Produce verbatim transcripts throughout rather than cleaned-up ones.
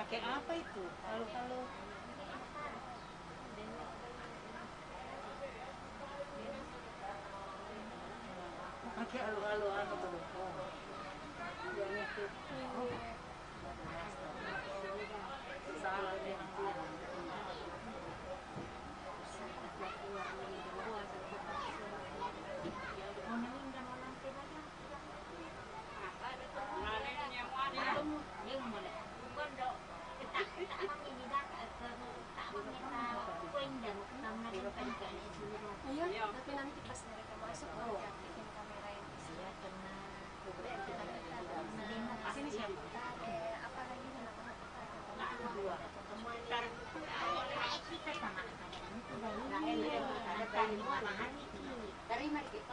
Kayak apa itu? Halo-halo. Pakai halo-halo, anu tuh. Oh. Yang itu. Oh. Salah deh. Iya, tapi nanti pas mereka masuk, baru praktekin kamera yang di sini. Sini siapa? Apa lagi? Terima kasih.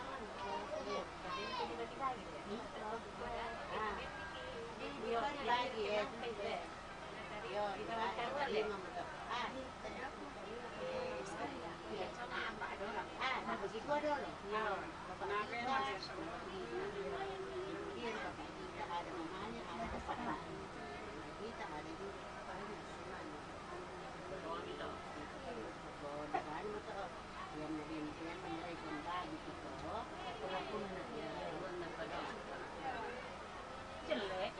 Jelek.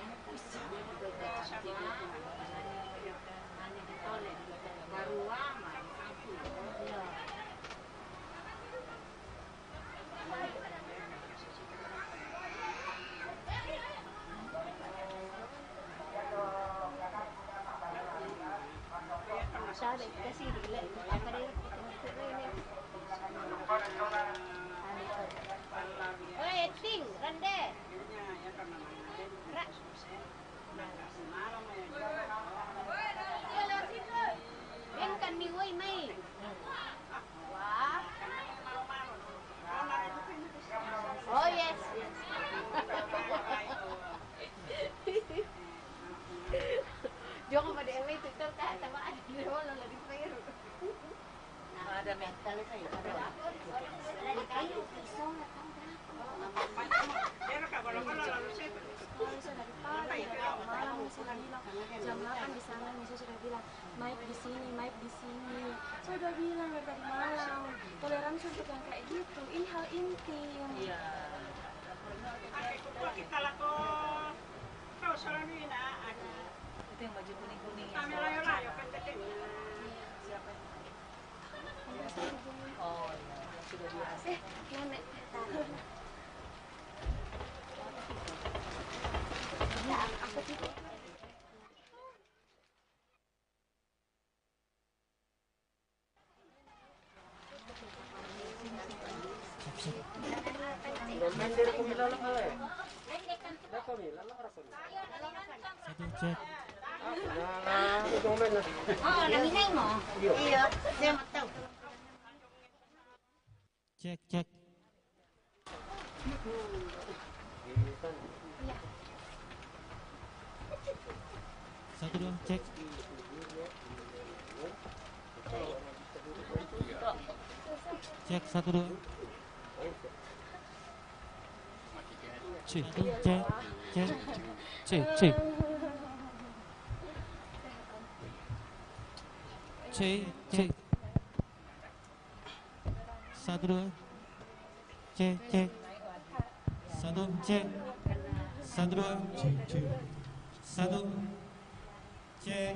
Baru lama. Oi, Eting, Rande. Ra. Kan ni, woi, mai. Wah. Oh, yes, yes. Jong ma de mai tutor ka, tama ada di mana lagi player. Ada mental saya. Malam saya bilang, jam delapan di sana, saya sudah bilang, "Mic di sini, mic di sini." Saya udah bilang dari tadi malam, toleransi untuk yang kayak gitu, ini hal intim. Iya. Kita lakukan. Itu yang baju kuning-kuning. Siapa? Oh, iya, yang sudah biasa. Eh, nenek. Satu, cek. Oh, nang inai mo? Iya, saya mau tahu. Cek, cek. Satu, dua, cek. Cek, satu, dua. Cek, cek, cek. Cek, cek. Cek, cek. Satu, dua. Cek, cek. Satu, cek. Satu, dua. Cek, cek. Satu. Cek.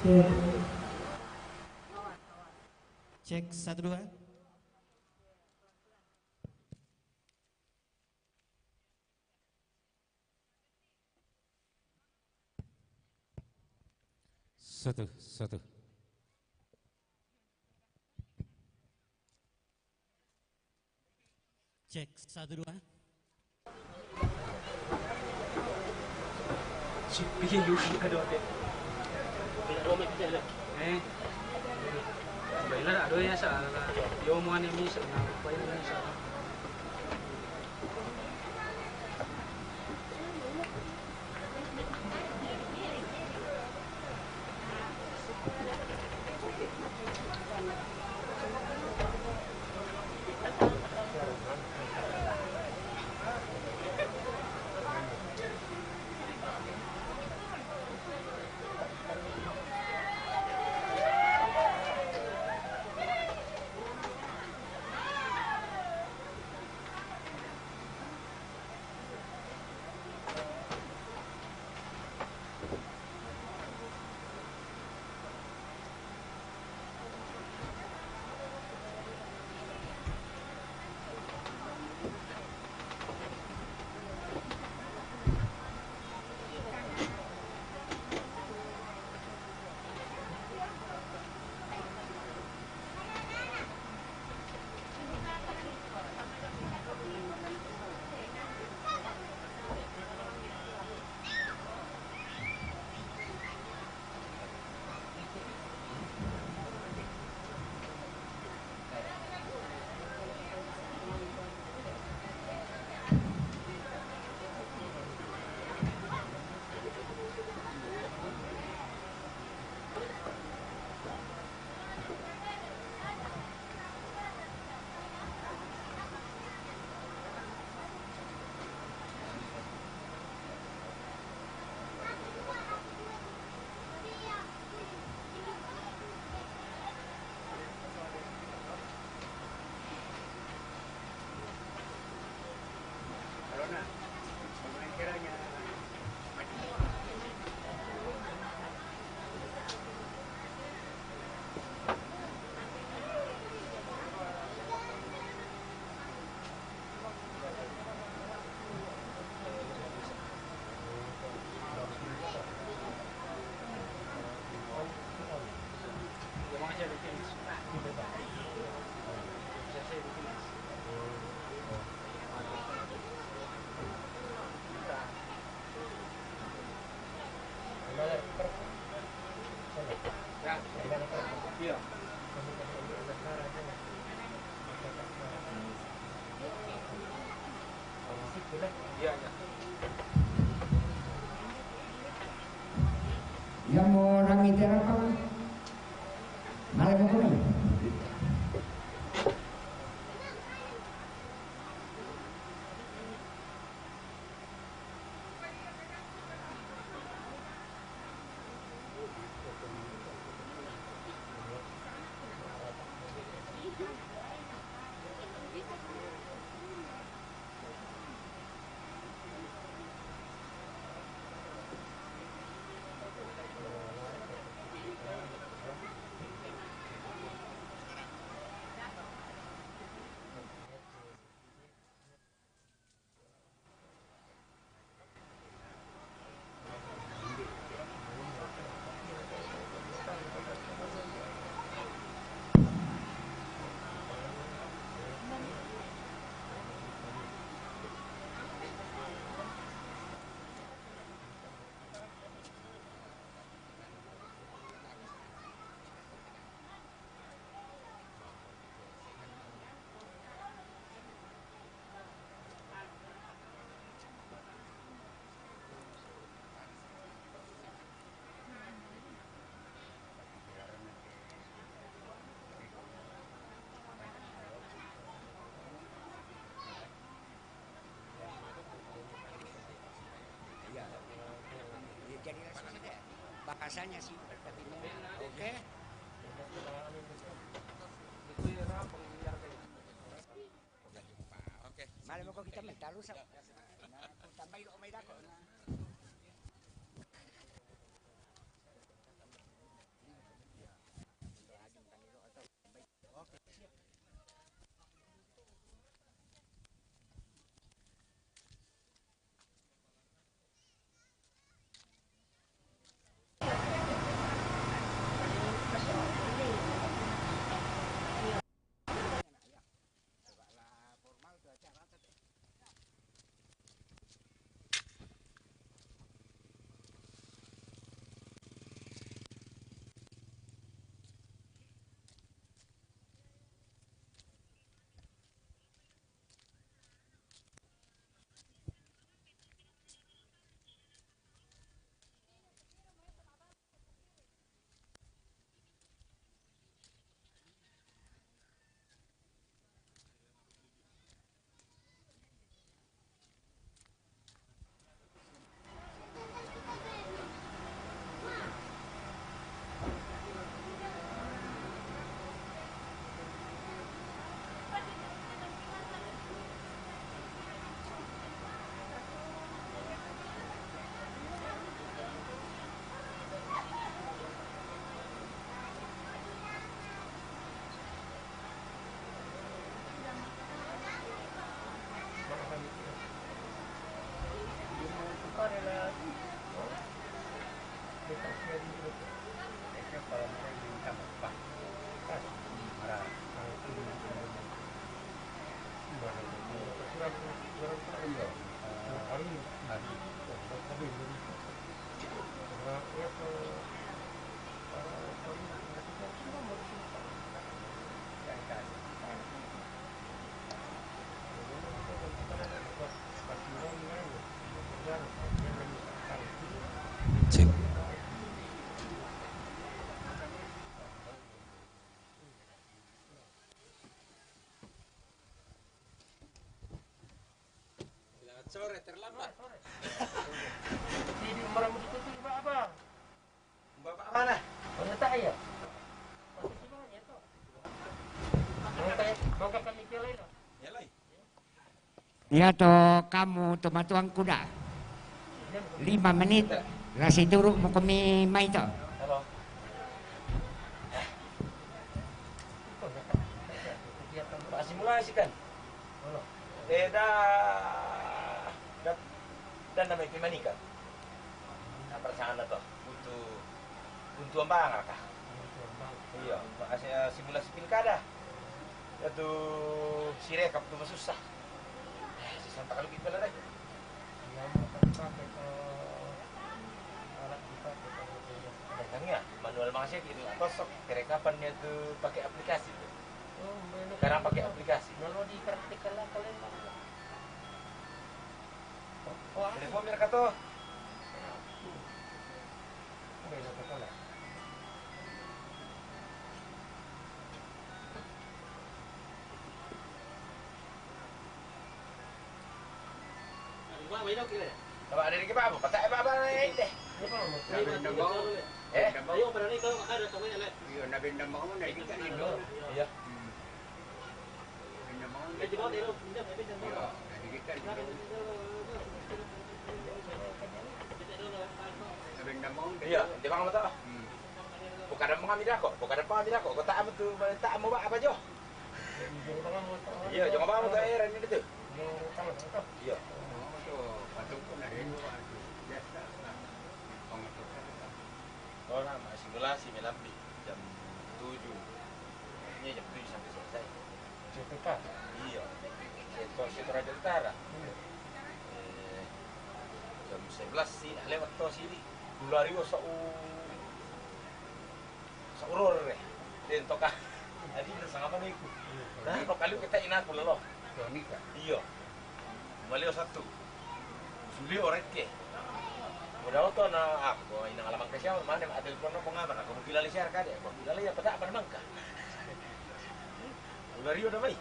Cek. Cek, satu, dua. Satu, satu. Cek, satu, dua. Cek, bikin Yuki, aduh, oke. Eh. Baiklah, aduh ya, salah. Yo, mau aneh, salah. Baiklah, salah. Yang mau rami terapang, malah mau kemana? Iya. Ya, jadi langsung saja. Bahasanya simpel, tapi mau. Oke. Oke. Malam kok kita mental rusak. Nah, aku tambahin lo, Omai Dako. Nah. Sip. Selamat sore, terlambat. Ini nomor mau ditutup, Pak, apa? Bapak mana? Mana tak ya? Mau kayak, mau kayak panitia lain, Pak? Ya, lain. Iya to, kamu to matuang kuda. Lima menit, lasi turu mo kami mai to. Halo. Pak, simulasi kan? Eh, da, da, da na mai pimanika. Na perasaan to, untuk, untuk ambang kah? Iya, Pak, eh, simulasi pilkada. Itu Sirekap tu susah. Eh, si Santa kalau kita lah, dai. Yang mau dipakai ke alat dipakai ke. Datangnya manual masih gitu. Atau sok perekapan dia tu pakai aplikasi tu. Oh, main. Sekarang pakai aplikasi. Kalau di praktikal lah kalian, Pak. Telepon biar kata. Coba ada lagi apa? Patah apa, apa ni deh? Eh? Ayo, pada ni kalau ada, kamu lihat. Iya, nak benda bangun, nak kita ni. Iya. Iya, dia bangun betul. Bukan ada pengambil aku, bukan ada pengambil aku. Kau tak betul, tak mau apa jo. Iya, jangan bangun betul, eh, Rani tu. Iya. Oh, nak masih gelasi, melambi jam tujuh. Ini jam tujuh sampai selesai. Cerita. Iya. Sektor, sektor Raja Utara. Iya. Eh, jam sebelas sih, nak lewat tol sini. Dulu hari, oh, sau-, sauror, eh. Dia toka. Jadi, dia sangat mana ikut. Nah, kok kali kita ina aku lelo. Iya. Malio satu. Suli orang ke. Udah oto na aku, ina ngalaman ke siapa, mana ada telepon aku ngapa, aku mau gila siar kade, aku gila ya, pada apa memang kah? Udah Rio udah mai.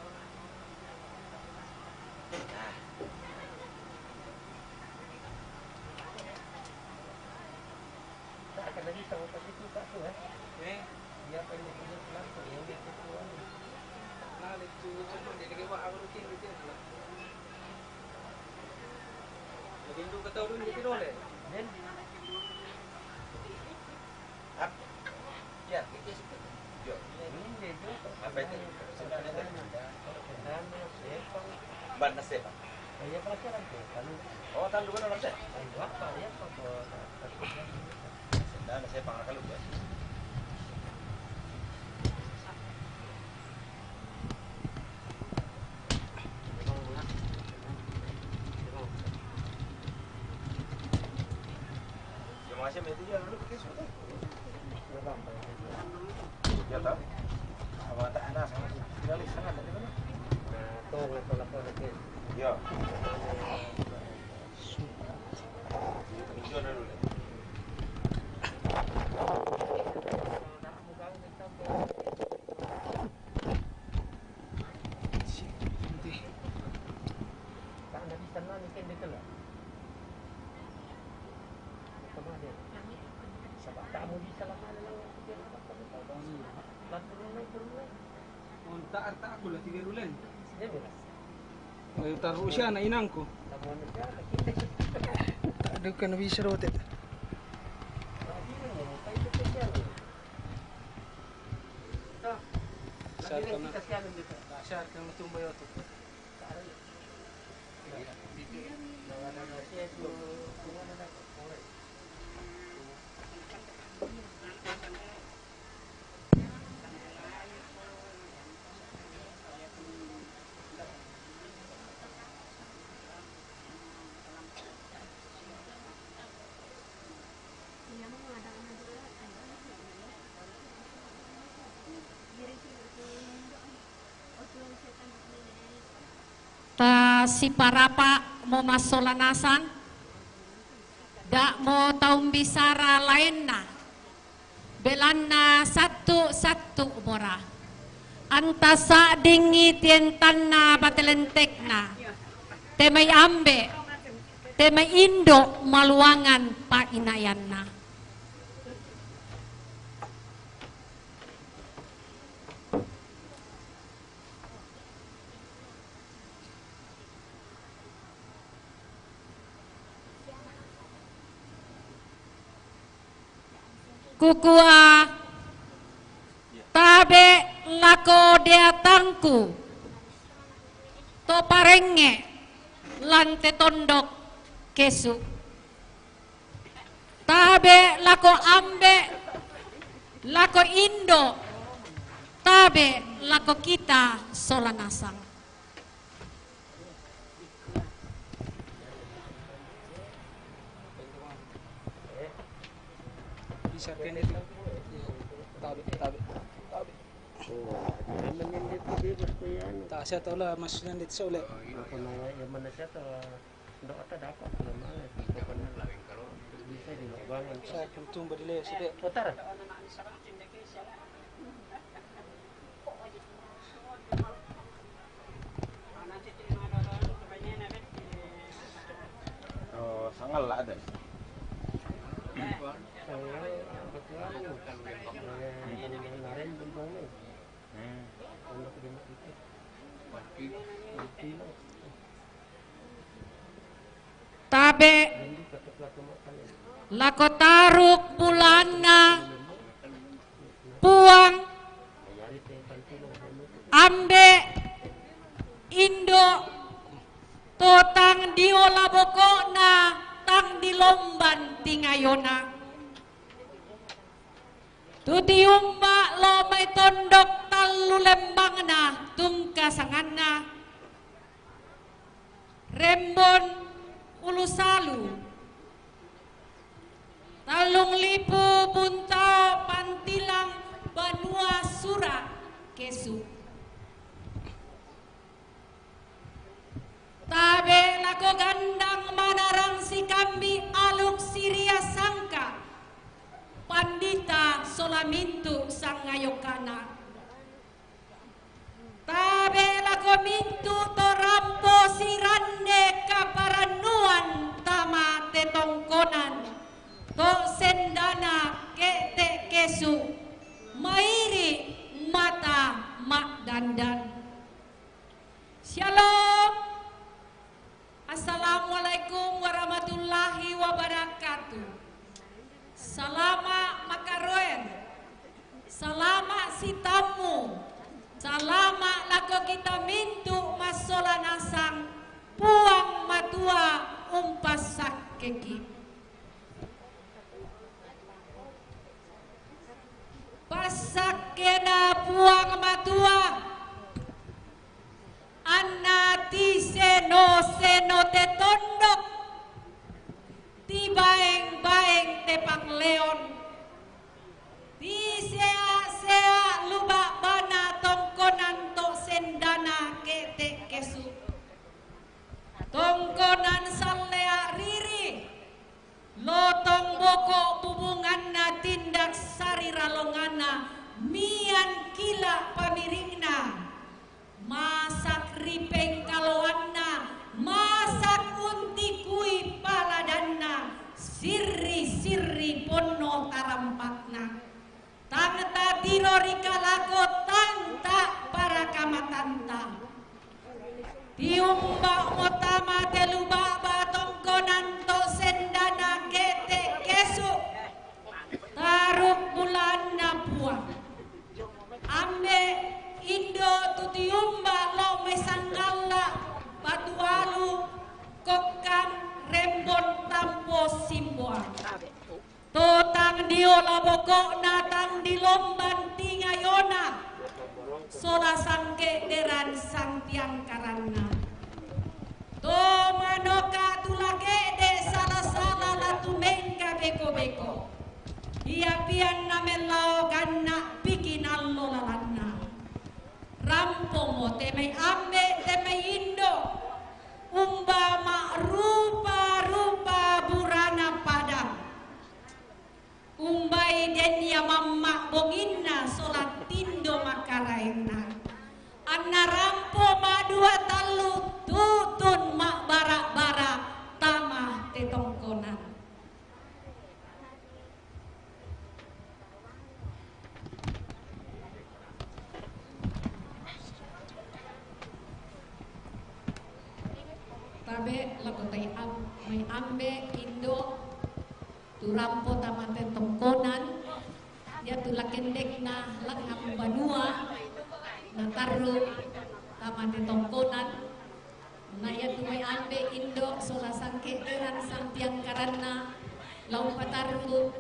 Nah. Tak akan lagi sama Pak itu, Pak tu, eh? Eh? Dia akan dia punya pelan tu, yang dia tu, anu. Nah, dia tu, cuma dia lagi buat apa rutin, rutin tu lah. Lagi tu kata orang dia tu boleh. Then? Ap-, ya, dia suka. Yo. Ini dia tu. Apa itu? Sendal itu. Sendal, sepang. Ban nasib. Oh, tandu kan orang deh. Nah, saya pangan kalau buat. Cuma saya itu dia dulu pakai sudah. Ya, tahu. Apa tak ada sama sekali, sangat ada mana? Nah, tuh, nggak tahu apa lagi. Ya. Unta arta aku lah tiga bulan. Eh, taruh usia anak inangku. Aduh, kan bisa rote. Siapa nak? Siapa nak tumbuh ya tu? Ta siparapa mo masola nasang, da' mo tau mbisara laenna, belanna sattu'-sattu' mora. Anta sa'dingngi tientanna bate lentekna, te mai ambe', te mai indo' maluangan pa'inayanna. Kukua, tabe' lako deatangku to parengnge' lan te tondok kesu'. Tabe' lako ambe', lako indo', tabe' lako kita sola nasang. Bisa kene tu. Tabe', tabe', tabe'. Ta' siya tau la, maksudnya di' sole. Apa na, ya mana siya tau? Saya kultum badile sede. Oh, sangal lah ada. Hmm. Tabe' lako taruk bulaanna Puang, Ambe', Indo', to tang diola boko'na, tang dilomban tingayona. Tu tiumba' lo' mai tondok tallu lembangna tungka sanganna, Rembon, Ulusalu, Tallung Lipu, Buntao, Pantilang, Banua Sura', Kesu'. Tabe' lako gandang manarang sikambi aluk siria sangka, pandita sola mintu' sangayokana. Tabe' lako mintu' to rampo sirande kaparannuan tama tetongkonan, to sendana Ke'te' Kesu', mairi' mata ma'dandan. Syalom. Assalamualaikum warahmatullahi wabarakatuh. Salama' makaroen. Salama' sitammu. Salama' lako kita mintu' massola nasang, Puang Matua umpassakkeki. Passakkena Puang Matua, anna tiseno-seno te tondok, tibaeng-baeng te pangleon, tisea'-sea' lu ba'bana tongkonan to sendana Ke'te' Kesu'. Tongkonan sallea' riri, lotong boko' bubunganna tindak sariralonganna, mian kila' pamiringna, masak ri pengkaloanna, masak untikui paladanna, sirri-sirri ponno tarampa'na. Tang tatiro ri kalako tang ta'paraka matanta. Tiumba'mo tama te lu ba'ba tongkonan to sendana Ke'te' Kesu', taruk bulaanna Puang. Ambe', Indo' tu tiumba' lo' mai Sanggalla', Batualu, Kokkang, Rembon, Tampo, Simboang. To tang diola boko'na, tang dilomban tingayona, sola sangke'deran sangtiangkaranna. To manoka tu la ke'de' sala-sala la tumengka beko-beko. Iapianna mellao ganna' piki nallo lalanna. Rampomo te mai ambe', te mai indo', umba ma'rupa-rupa burana padang. Umbai den ia mamma' bonginna sola tindo makaraenna. Anna rampo ma'dua tallu tutun ma'bara'-bara' tama te tongkonan. Tabe' lako tai am-, mai ambe' indo' tu rampo tama te tongkonan, iatu la kendekna langngan banua natarru' tama te tongkonan, na iatu mai ambe' indo' sola sangke'deran sangtiangkaranna la umpatarru'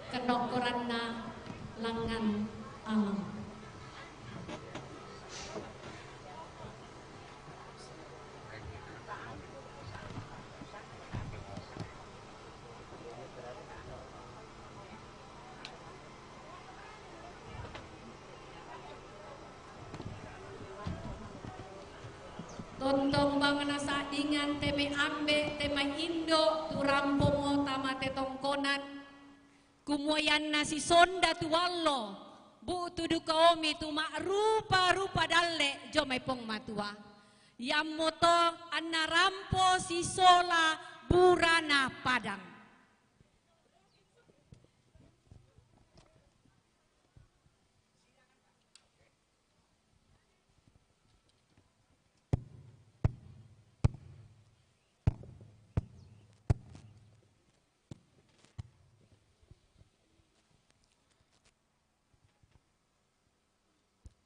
kenno' koranna langngan alang. Tontong bang nasa'dingan te mai ambe', te mai indo', tu rampomo tama te tongkonan. Kumua ianna sisonda tu allo, bu'tu duka omi tu ma'rupa-rupa dalle' jomai Puang Matua. Iammoto anna rampo sisola burana padang.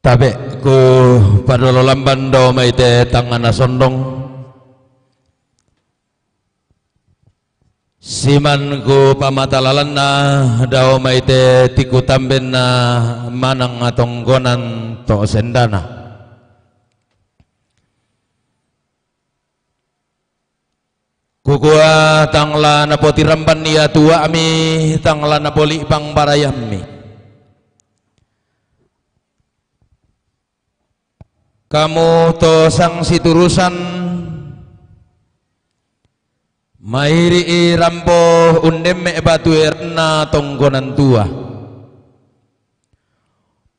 Tabe' kupadolo lamban dao mai te tangngana sondong, siman kupamatalalanna dao mai te tikutambenna manang tongkonan to sendana. Kukua tang la napotiramban ia tua'mi, tang la napoli'bang barayammi. Kamu to sangsiturusan, mairi'i rampo undemme' batu eranna tongkonan tua.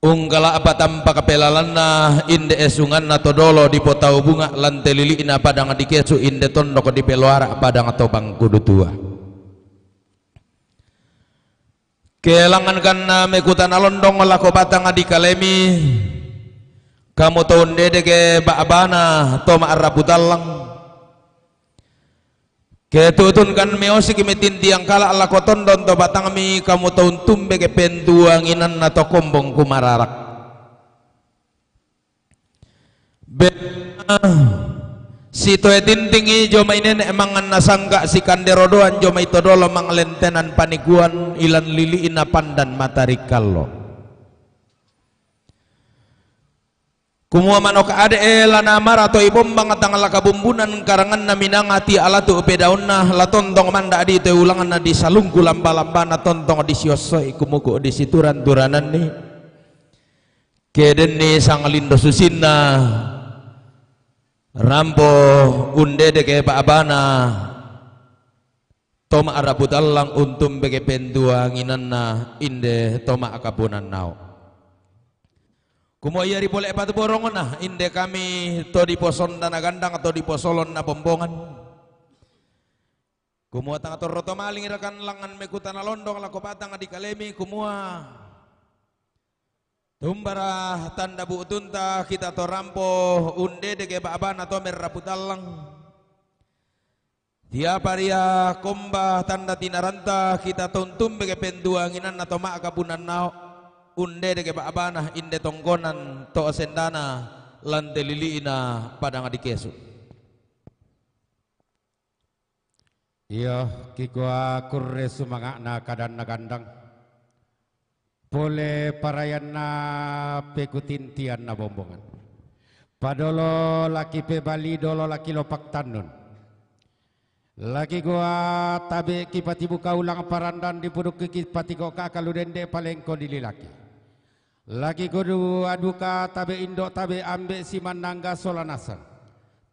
Unggala'pa tampak pelalanna inde esunganna to dolo dipotau bunga' lan te lili'na padang dikesu' inde tondok dipeloara' padang to bangkudu tua. Kelangngankanna mekutana londong lako batang dikalemi, kamu to undedeke ba'bana to ma'rapu tallang. Ketu'tunkan meosiki metintiang kala' lako tondon to batangmi, kamu to untumbeke pentuanginanna to kombong kumararak. Be-, sitoe tintingi jomai nene' manganna sangga' sikande rodoan jomai to dolo manglentenan panikuan ilan lili'na pandan matari' kallo. Kumua manoka ade'e la namara toi bombang tang la kabumbunan karanganna minanga ti alatu' pedaunna la tontong manda' di toi ulanganna di salungku lamba-lambana tontong di siosso'i kumuku' di situran-turananni. Kedenni sanglindo susinna rampo undedeke ba'bana to ma'rapu tallang untumbeke pentuanginanna inde to ma'kapunannao. Kumua ia ripole' patu borongna inde kami to diposonda na gandang to diposolon na bombongan. Kumua tang torro to maling rakan langngan mekutana londong lako batang dikalemi kumua Tumbara tanda bu'tunta kita to rampo undedeke ba'bana to merrapu tallang. Tiapa ria komba tanda tinaranta kita to untumbeke pentuanginanna to ma'kapunannao undedeke ba'bana inde tongkonan to sendana lan te lili'na padang dikesu'. Iyo, kikua kurre sumanga'na kadanna gandang. Pole parayanna pekutintianna bombongan. Padolo laki pebali dolo laki lopak tannun. Laki kua tabe' kipatibuka ulang parandan dipudukki kipatiko kakalu dende palengko dililaki. Laki kedua duka tabe' indo' tabe' ambe' siman nangga sola nasang.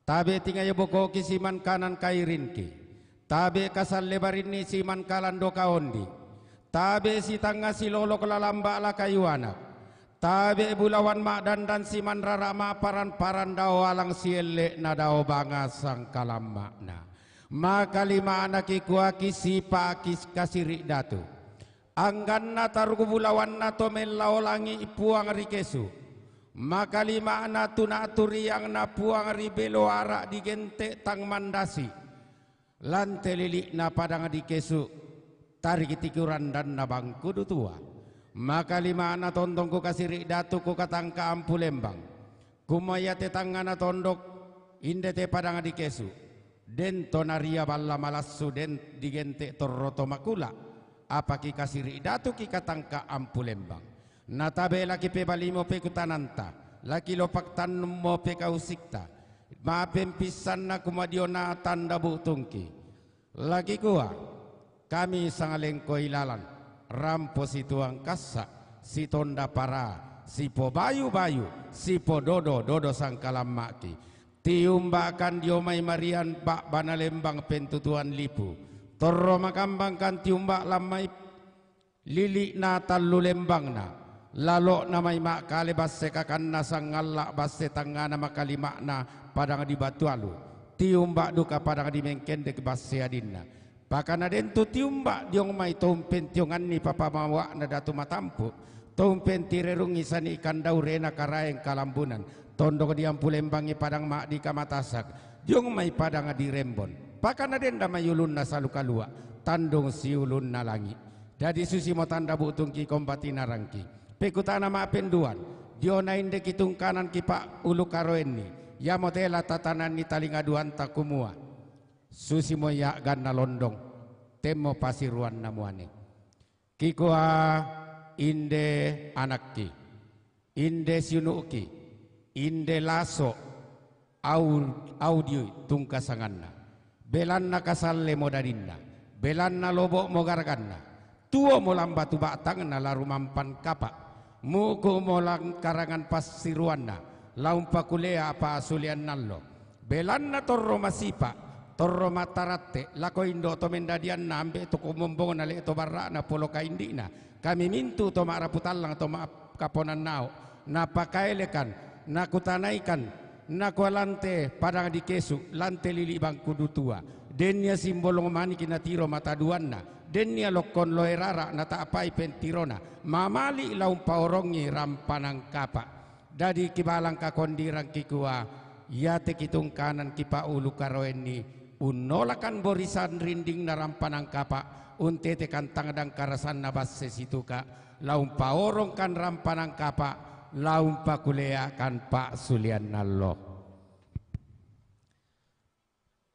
Tabe' tingayo bokoki siman kanan kairinki. Tabe' kasalle barinni siman kalando kaondi. Tabe' sitangnga silolok lalamba' la kayu anak. Tabe' bulawan ma'dandan siman rara' ma'paran-paran dao alang sielle'na dao banga sangkalamma'na. Makalima'na kikuaki sipa'ki kasiri' datu. Angganna taruku bulawanna to mellao langi' Puang ri kesu'. Makalima'na tuna turiangna Puang ri belo ara' digente' tang mandasi. Lan te lili'na padang dikesu', tariki tiku randanna bangkudu tua. Makalima'na tontong kukasiri' datu kukatangka ampu lembang. Kumua iate tangngana tondok, inde te padang dikesu'. Den to naria balla malassu den digente' torro to makula', apa kikasiri' datu kikatangka ampu lembang. Natabe' laki pebalimo pekutananta, laki lopak tannummo pekausikta, ma'pempissanna kumua diona tanda bu'tungki. Laki kua, kami sanglengko ilalan, rampo situang kassa', sitonda para, sipobayu-bayu, sipododo-dodo sangkalamma'ki. Tiumba'kan dio mai marian ba'bana lembang pentutuan lipu. Torro makambangkan tiumba' lan mai lili'na tallu lembangna. Lalo'na mai ma'kale basse kakanna sangalla' basse tangngana makalima'na padang di Batu Alu. Tiumba' duka padang di Mengkendek basse adinna. Pakana den tu tiumba' diong mai to umpentionganni papamawa'na Datu Matampu', to umpenti rerungngi sani' Kandaurena Karaeng Kalambunan, tondok di Ampulembangngi padang ma'dika Matasak, diong mai padang di Rembon. Pakana den da mai ulunna Salukalua', tandung siulunna langi'. Dadi susimo tanda bu'tungki kombatinarangki. Pekutana ma'penduan, diona inde kitungkananki pa'ulu karoenni, iamo te la tatananni talinga duanta kumua, susimo ia ganna londong, temmo pasiruanna muane. Kikua inde anakki, inde siunu'ki, inde laso, au, au di tungka sanganna. Belanna kasallemo dadinna, belanna lobo'mo garaganna, tuomo lan batu ba'tangna la rumampan kapa', muku'mo lan karangan passiruanna, la umpakulea pa'sulean allo. Belanna torro masipa', torro mattaratte, lako indo' to mendadianna, ambe' to kumombongna, le' to barra'na, polo kaindi'na. Kami mintu' to ma'rapu tallang, to ma'kaponannao', napakaelekan, nakutanaikan, nakua lan te padang di Kesu', lan te lili' Bangkudutua. Dennia simbolong maniki natiro mataduanna, dennia lokkon loe rara' nata'pai pentirona, mamali' la umpaorongngi rampanan kapa'. Dadi kibalang kakondirang kikua, iate kitungkanan kipa'ulu karoenni, unnolakan borisan rindingna rampanan kapa', untetekan tangdang karasanna basse situka', la umpaorongkan rampanan kapa', la umpakuleakan pa'sulean allo.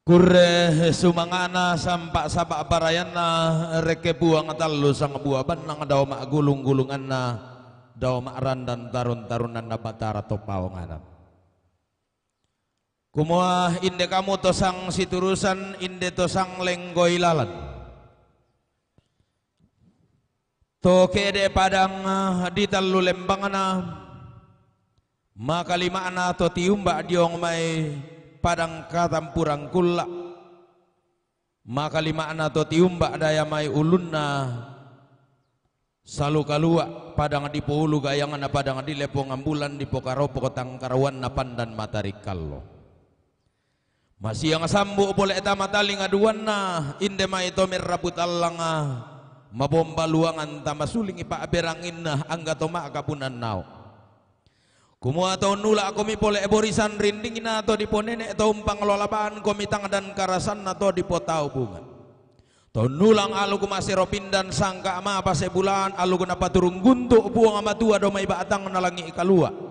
Kurre sumanga'na sampa'-sampa' parayanna, rekke puang tallu sangbua bannang dao ma'gulung-gulunganna, dao ma'randan tarun-tarunanna Batara to paonganan. Kumua inde kamu to sang siturusan, inde to sang lenggoi lalan. To ke'de' padang di tallu lembangna, makalima'na to tiumba' diong mai padang Katampurang Kulla', makalima'na to tiumba' daya mai ulunna Salukalua', padang dipoulu gayangna padang dilepongan bulan dipokaropok tangkarauanna pandan matarikallo. Masiang sambu' pole tama talinga duanna, inde mai to merrapu tallanga, mapombaluangan tama sulingi pa'beranginna angga to ma'kapunannao'. Kumua to unnula'komi pole borisan rindingna to diponene' to umpanglola ba'ankomi tangdan karasanna to dipotau bunga'. To unnulang aluku masero pindan sangka' mapase bulaan aluku napaturung guntu' Puang Matua dao mai ba'tangna langi' kalua'.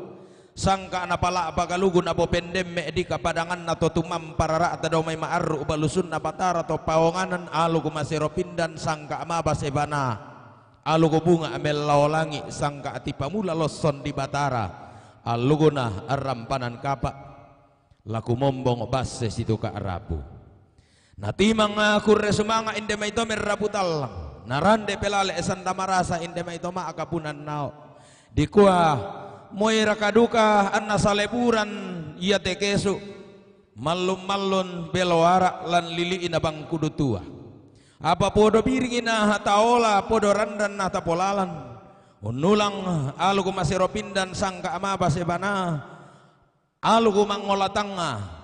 Sangka' napala'pa kaluku napopendemme' dika padanganna to tumampa rara'ta dao mai ma'arru' balusunna Batara to paonganan aluku masero pindan sangka' mapase bana. Aluku bunga' mellao langi' sangka' tipamula losson di Batara. Alukuna arrampanan kapa'. La kumombong basse situka' rapu. Natimang kurre sumanga' inde mai to merrapu tallang, narande pelale sanda marasa inde mai to ma'kapunannao'. Dikua, moi raka duka anna saleburan iate kesu', mallun-mallun belo ara' lan lili'na Bangkudutua. Apa podo biringi na taola, podo randan na tapolalan. Unnulang aluku masero pindan sangka' mapase bana, aluku mangola tangnga.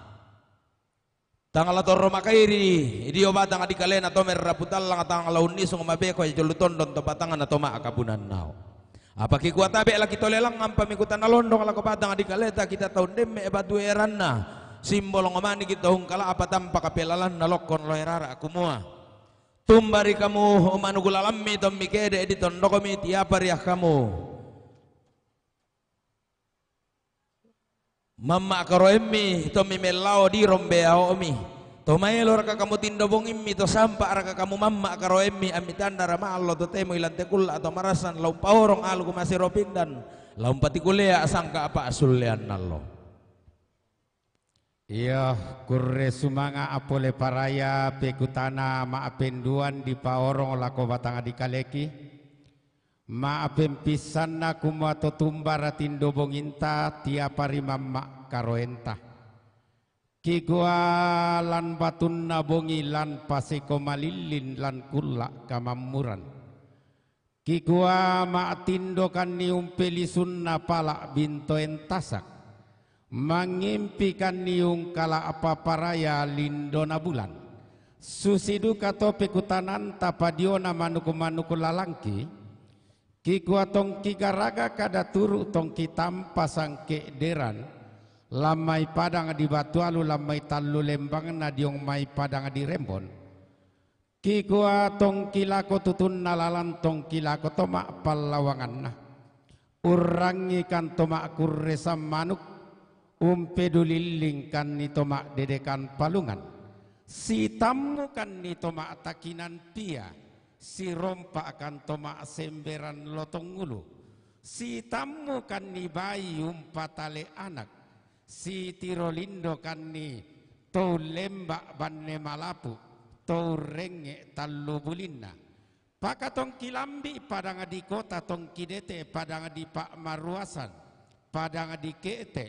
Tang la torro makairi dio batang dikalena to merrapu tallang, tang la unnisung mabeko jolo tondon to batangna to ma'kapunannao'. Apa kikua tabe' la kitolelang ampa mikutana londong lako batang dikaleta kita tau ndemme' batu eranna, simbolong maniki to hungkala' apa tampa kapelalanna lokkon loe rara' kumua, tumbari kamu manugu lalammi tommi kede' ditondokmi tiapari akkamu. Mamma' karoemmi tommi mellao dirombeao'mi. To maeloraka kamu tindo bongimmi, to sampa'raka kamu mamma' karoemmi, ammitannara ma'allo totemo ilante kulla' to marassan la umpaorong aluku masero pindan, la umpatikulea sangka' pa'sullean allo. Iyo, kurre sumanga' pole paraya pekutana ma'penduan dipaorong lako batang dikaleki. Ma'pempissanna kumua to tumbara tindo bonginta tiapari mamma' karoenta. Kikua lan batunna bongi, lan paseko malillin, lan kulla' kamammuran. Kikua ma'tindokanni umpelisunna pala' bintoen tasak, mangngimpikanni ungkala'pa paraya lindona bulan. Susi duka to pekutananta padiona manuk-manuk lalangki, kikua tongki garaga kada turu' tongki tampa sangke'deran, lan mai padang di Batu Alu, lan mai tallu lembangna diong mai padang di Rembon. Kikua tongki lako tutunna lalan, tongki lako toma' pallawanganna. Urrangikan toma' kurresan manuk, umpedulillingkanni toma' dedekan palungan. Sitammukanni toma' takinan pia, sirompa'kan toma' semberan lotong ulu. Sitammukanni bai umpatale anak, sitiro lindokanni to ullemba' banne malapu', to urrengnge' tallu bulinna. Paka tongki lambi' padang di kota, tongki dete padang di pa'maruasan, padang di ke'te',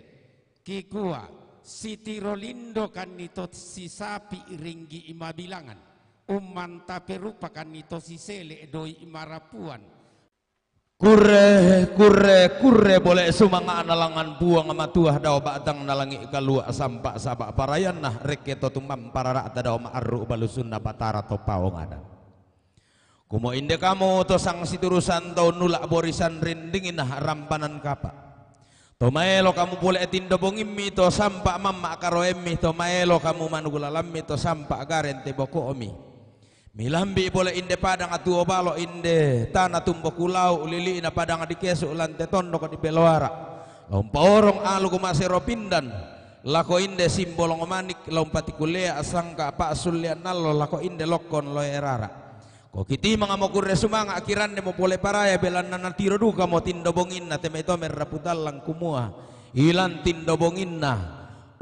kikua, sitiro lindokanni to sisapi' ringgi' mabilangan, ummantaperupakanni to sisele' doi' marapuan. Kurre, kurre, kurre, pole' sumanga'na langngan Puang Matua, dao ba'tanna langi' kalua' sampa' saba' parayanna, rekke to tumampa rara'ta dao ma'arru' balusunna Batara to paongada. Kumo inde kamu to sangsiturusan tau nula' borisan rindingina rampanan kapa'. To maelo kamu pole' tindo bongimmi to sampa' mamma' karoemmi, to maelo kamu manuk lalammi to sampa' garen te boko'mi. Milambi' pole' inde padang tuo balo', inde tana tumbo kulau', lili'na padang di kesu' lan te tondok di beloara'. La umpaorong aluku masero pindan lako inde simbolong manik, la umpatikullea' sangka' pa'sullean allo lako inde lokkon loe rara'. Ko kitimangmo kurre sumanga', kirannemo pole paraya, belanna natiro dukamo tindo bonginna te mai to merrapu tallang kumua, ilan tindo bonginna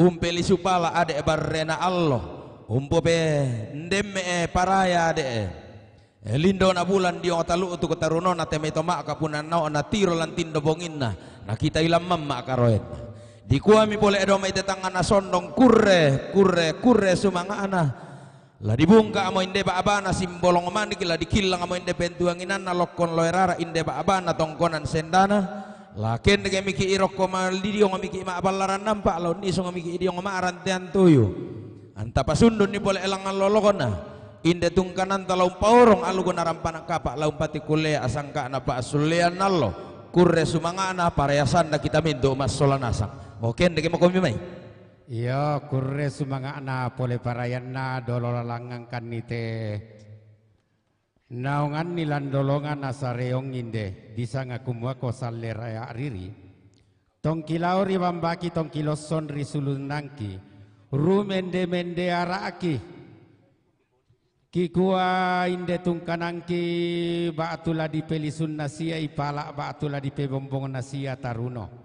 umpelisu pala' ade' barrena allo, umpopendemme'e paraya ade'e. E, lindona bulan diong talu'tu ko tarunona te mai to ma'kapunannao'na tiro lan tindo bonginna, nakita ilan mamma' karoenna. Dikuami pole dao mai te tangngana sondong, kurre, kurre, kurre sumanga'na. La dibungka'mo inde ba'bana simbolong manik, la dikillangmo inde pentuanginanna lokkon loe rara' inde ba'bana tongkonan sendana, la kendekemiki' rokko maldidiongmiki' ma'ballaran nampa', la unnisungmiki' diong ma'rantean tuyu. Anta pasundunni pole langngan lolokonna, inde tungkananta la umpaorong aluku narampana kapa', la umpatikkullea' sangka'na pa'sullean allo, kurre sumanga'na, parayasanna kita mintu' massola nasang. Mo kendekemmokomi mai. Iyo, kurre sumanga'na pole parayanna dolo lalangngangkanni te naonganni lan dolongan nasare onginde, disanga kumuako salle raya' riri. Tongki lao ri bambaki, tongki losson ri sulunnangki, rumende-mende ara'ki. Kikua inde tungkanangki ba'tu la dipelisunna sia ipala', ba'tu la dipebombongna sia taruno.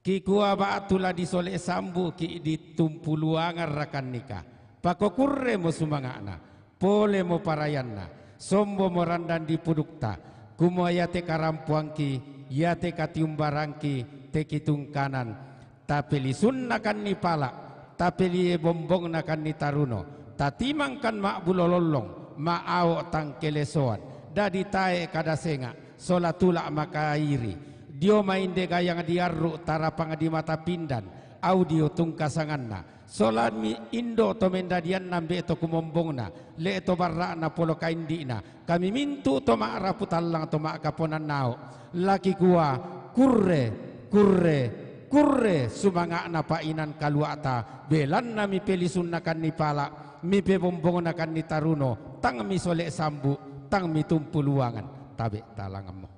Kikua ba'tu la disole' sambuki' ditumpuluangan rakannika. Pakokurremo sumanga'na, polemo parayanna, sombomo randan di pudukta, kumua iate karampoangki, iate katiumbarangki, te kitungkanan, tapelisunnakanni pala', tapelibombongnakanni taruno, tatimangkan ma'bulo lollong, ma'ao' tangkelesoan, dadi tae' kada senga', sola tula' makairi, dio mainde gayang diarru' tarapang di mata pindan, au dio tungka sanganna, sola mi indo' to mendadianna mbe' to kumombongna, le' to barra'na polo kaindi'na, kami mintu' to ma'rapu tallang to ma'kaponannao', la kikua, kurre, kurre, kurre sumanga'na pa'inan kalua'ta, belanna mipelisunnaakanni pala', mipebombongnakanni taruno, tang misole' sambu', tang mitumpuluangan. Tabe' talangammo.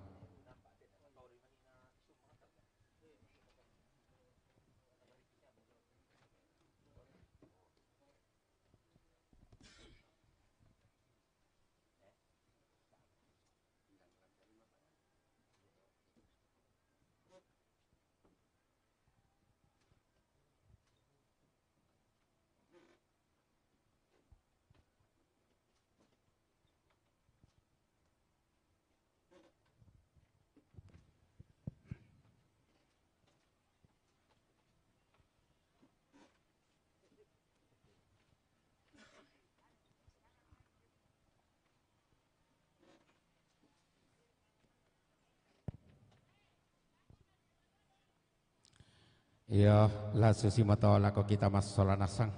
Iyo, lasusi mato lako kita massola nasang.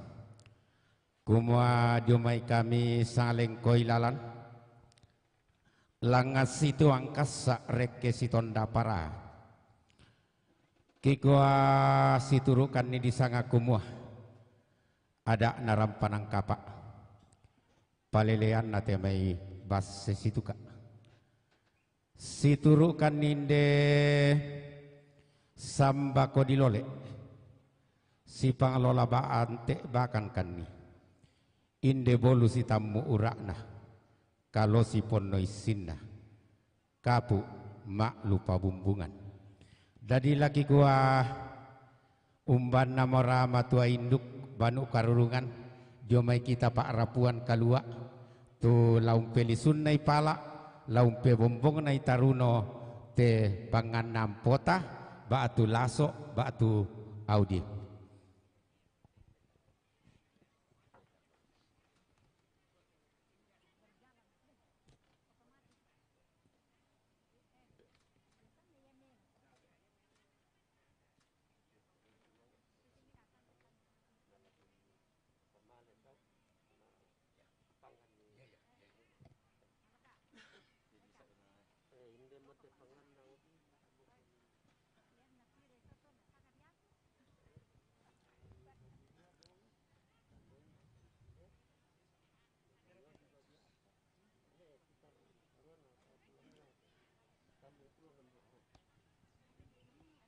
Kumua dio mai kami sangalengkoi lalan, langngan situang kassa rekke sitonda para. Kikua siturukanni disanga kumua, ada narampanang kapa. Paleleanna te mai basse situka. Siturukanni inde sambako dilole, sipanglola ba ante bakankanni, inde bolu sitammu ura'na, kalosi ponno issinna, kapu ma'lupa bumbungan. Dadi lakikua, umbanna mora matua induk banu karurungan, dio mai kita pa'rapuan kalua, tu la umpelisunna i pala, la umpebombongna i taruno, te panganna ampota, ba'tu laso, ba'tu audio.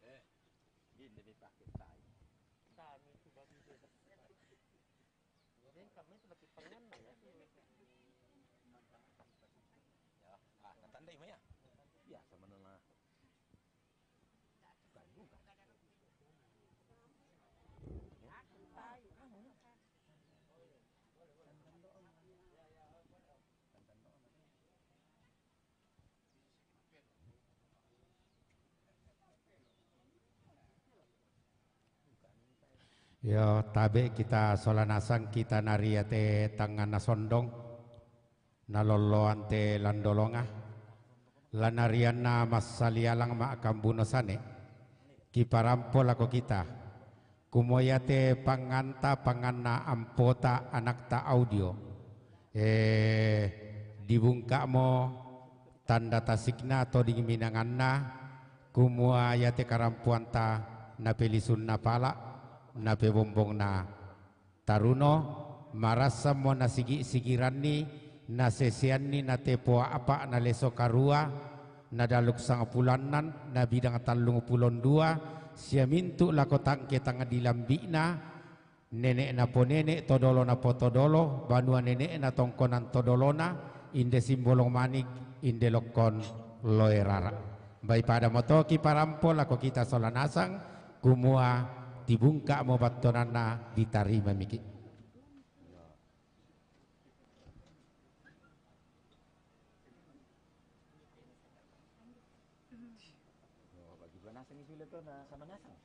Eh, ini mi pakai tai. Kami itu babi beda. Ini kami itu lagi pengen ya. Ya, ah, kata anda Ima ya? Biasa menengah. Yo, tabe kita sola nasang kita na ri ate tangnganna sondong, nalolloan te landolonga, lanarianna massalialang ma'kambuno sane, kiparampo lako kita, kumua iate panganta panganna ampota anakta audio, eh, dibungka'mo tanda tasikna toding minanganna, kumua iate karampoanta napelisunna pala, napebombongna taruno, marassammo nasigi-sigiranni, naseseanni, natepoa apa, naleso karua, nadaluk sangpulo annan, nabidang tallung pulo dua, sia mintu lako tangke tang dilambi'na, nene' naponene' todolo napotodolo, banua nene'na tongkonan todolona, inde Simbolong Manik, inde Lokkon Loerara. Mbai pada motoki parampo lako kita sola nasang, kumua tibungka'mo battonanna ditarimamiki. Oh, bagi dua nasang itu le to na sama nasang.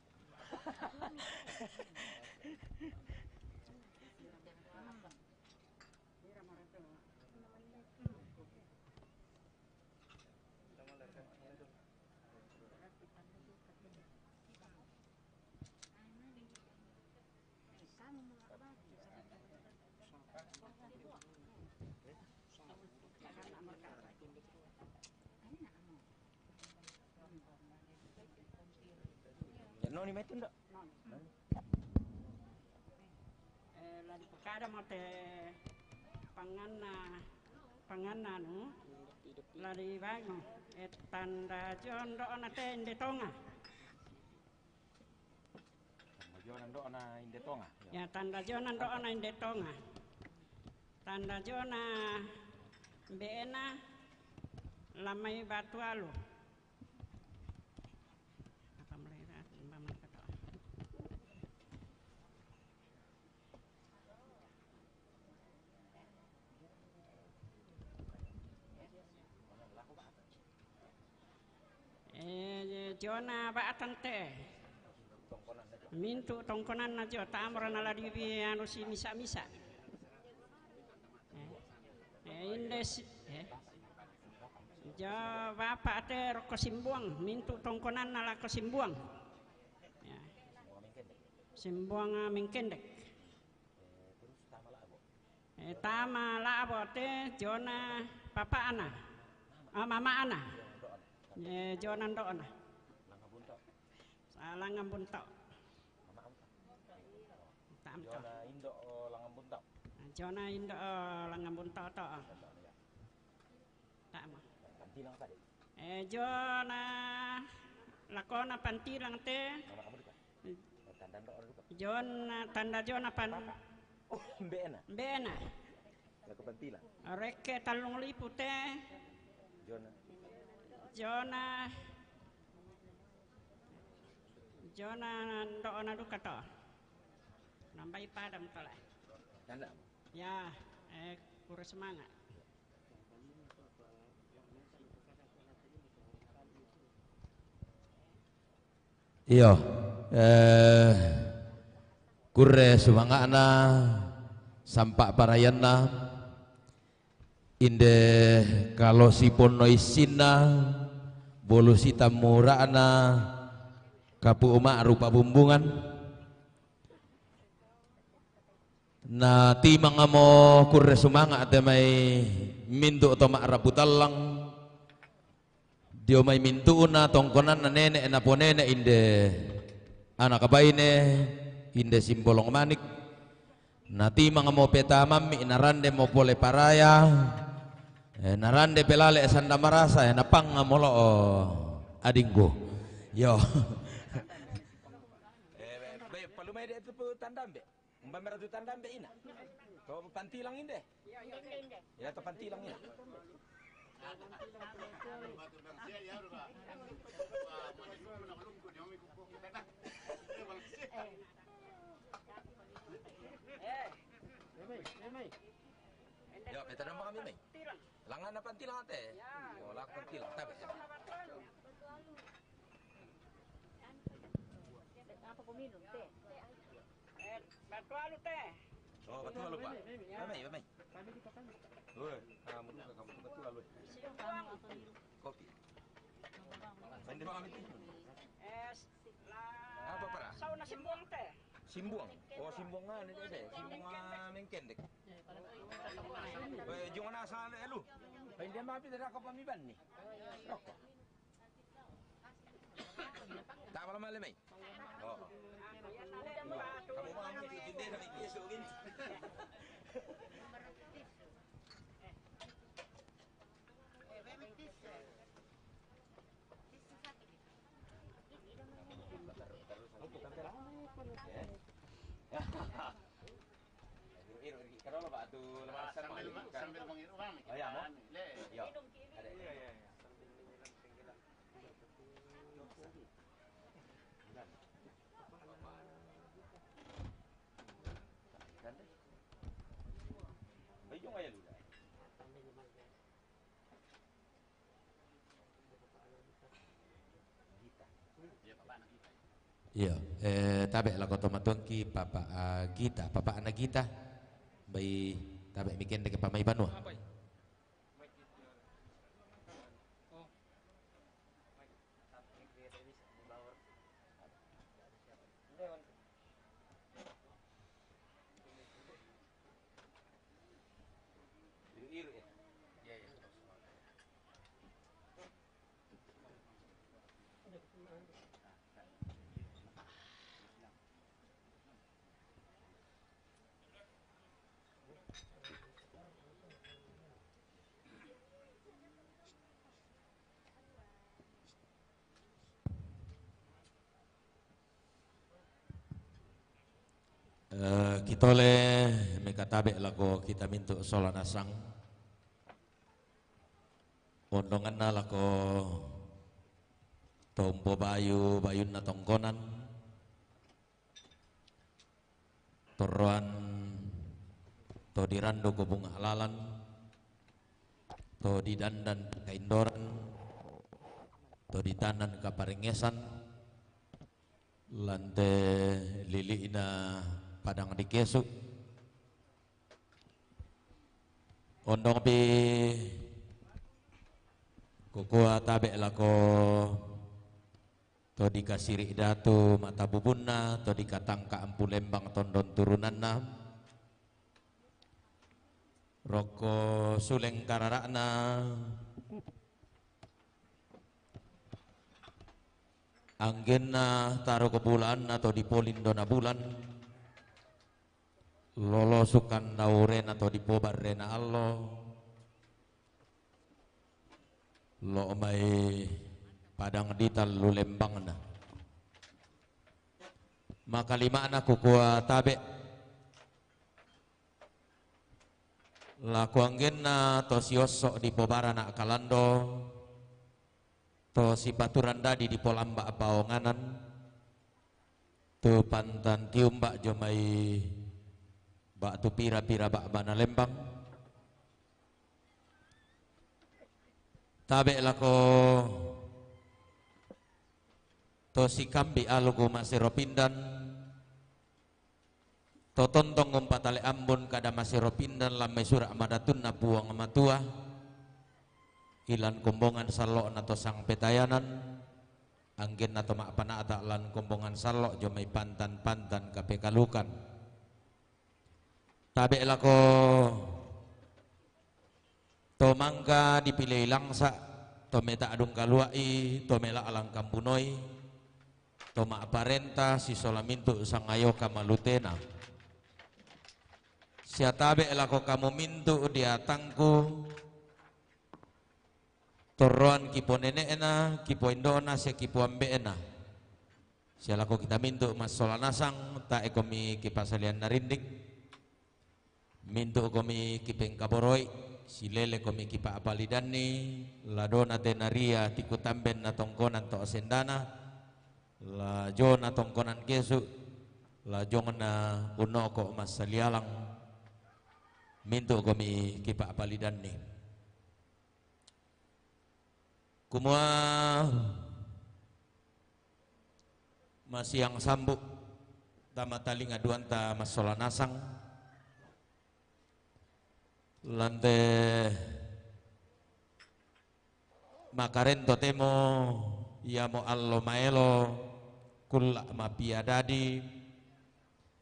Noni mai tu, Ndok? Eh, la dipakada mo te panganna, panganna anu, la dibangun. Eh, tanda jondo na te inde tonga. Tanda jona ndo'na inde tonga. Ya, tanda jona ndo'na inde tonga. Tanda jona mbe'na la mai batu alu. Apa mulai ra-, imba mereka to. Eh, jona ba'tang te. Mintu tongkonanna jo, tamora na la dibi anu si misa-misa. Eh, eh, inde si, eh. Jo bapa te rokko Simbuang, mintu tongkonanna lako Simbuang. Ya. Simbuang, ah, Mingkendek. Eh, tama La'bo te, zona papa'na. Ah, mama'na. Eh, zona ndo'na. Sa Langan Bunto. Tama to. Zona indo', oh, Langan Bunto. Ah, zona indo', oh, Langan Bunto to. Tama. Pantilang apa de'? Eh, zona lakona Pantilang te. Mama kamu duka? Eh, tanda ndo'na duka? Zona, tanda zona pan- Papa. Oh, mbe'na. Mbe'na. Lako Pantilang. Rekke tallung lipu te. Zona. Zona, zona ndo'na duka to. Nambai pada mutole. Tanda. Ya, eh, kurre semangat. Iyo, eh, kurre sumanga'na, sampa' parayanna, inde kalo siponno issinna, bolu sitammura'na, kapu' ma'rupa bumbungan. Na timangamo kurre sumanga' te mai mintu' to ma'rapu tallang, dio mai mintu'na tongkonanna nene' naponene' inde ana' kabaine, inde Simbolong Manik. Na timangamo petamammi', narandemo pole paraya, eh, narande pelale sanda marasa, eh, napangngamo lo'o adingku. Iyo. Eh, be-, be-, palumai de' tu tandambe. Umba merah tu tandambe ina. To Pantilang inde. Ya, to Pantilang ina. Yo, beta dong kami mai. Langanna Pantilang te. Oh, lako Pantilang, tabe. Apa kau minum teh? Eh, batu alu teh. Oh, batu alu, Pak. Bamai, bamai. Woi, kamu tuh, kamu tuh batu alu. Kopi. Main di mana itu? Eh, apa, Pak? Sauna Simbuang teh. Simbuang. Oh, Simbuang anu deh. Simbuang, ah, Mengkendek. Woi, jangan asal lu. Main dia mapi dari aku pamiban nih. Rokok. Tama la male mai. Oo. Kamu mau ambil jendela mai, iya, sugin. Iru-iru, iru. Kalau lo, Pak, tuh, lepas sana, sambil, Pak, sambil mengiru, Bang. Oh, iya, mau? Iya. Ada. Iya, iya, iya. Iyo, eh, tabe' lako tomatuangki, Papa, ah, Gita, papa'na Gita. Bai tabe' mi kendeke pamai banua. Eh, kitole mekatabe' lako kita mintu' sola nasang. Ondonganna lako to umpobayu bayunna tongkonan. Torroan to dirandu ko bunga' lalan, to didandan kaindoran, to ditanan kaparengngesan, lan te lili'na padang dikesu'. Ondongpi kukua tabe' lako To dikasiri' Datu Matabubunna, to dikatangka' Ampu Lembang tondon turunanna, rokko suleng karara'na, anggenna taroko bulaanna to dipolindona bulan, lolosukan daurena to dipobarrena allo, lo' mai padang ditallu lembangna. Makalima'na kukua tabe' lako anggenna to siosso' dipobarana' kalando, to sipaturang dadi dipolamba' paonganan, tu pantan tiumba' jo mai ba'tu pira-pira ba'bana lembang. Tabe' lako to sikambi' aluk masero pindan, to tontong umpatale ambun kada masero pindan lan mai sura' madatunna Puang Matua, ilan kombongan sallo'na to sangpetayanan, anggenna to ma'pana'ta' lan kombongan sallo' jo mai pantan-pantan kapekalukan. Tabe' lako to mangka dipilei langsa', to meta'dung kalua'i, to mela'lang kambunoi, to ma'parenta sisola mintu' sangayoka malutena. Sia tabe' lako kamu mintu' diatangku, torroan kiponene'na, kipoindona, sia kipoambe'na. Sia lako kita mintu' massola nasang, tae' komi kipasalian narinding. Mintu' komi kipengkaboroi, silele komi kipa'palidanni, la dona te naria tikutamben na tongkonan to sendana, la jona tongkonan kesu', la jongna unnoko massalialang, mintu' komi kipa'palidanni. Kumua masiang sambu' tama talinga duanta massola nasang, lan te makarento temo iamo allo maelo kulla' mapia dadi,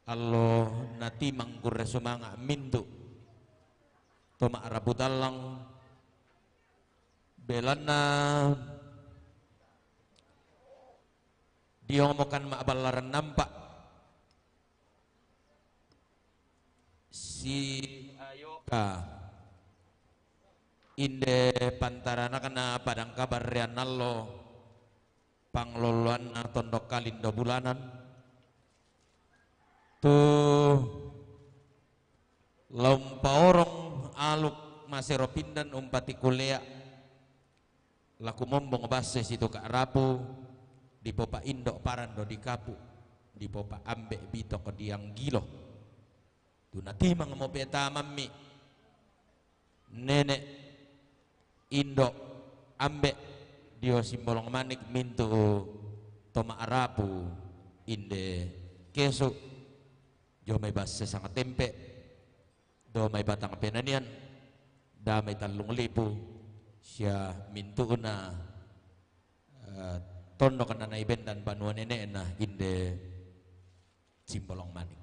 allo natimang kurre sumanga' mintu' to ma'rapu tallang, belanna diomokan ma'ballaran nampa' si ayoka inde pantaranakna padang kabarrean allo panglolloanna tondok kalindo bulanan, tu la umpaorong aluk masero pindan umpatikulea', la kumombong basse situka' rapu, dipopa'indo' parando dikapu', dipopa'ambe' bitok dianggilo. Tu natimang mopetamammi nene', indo', ambe' dio Simbolong Manik mintu' to ma'rapu inde kesu', jo mai basse sanga tempe', do mai batang penanian, da mai tallung lipu, sia mintu'na, eh, tondok na naibendan banua nene'na inde Simbolong Manik.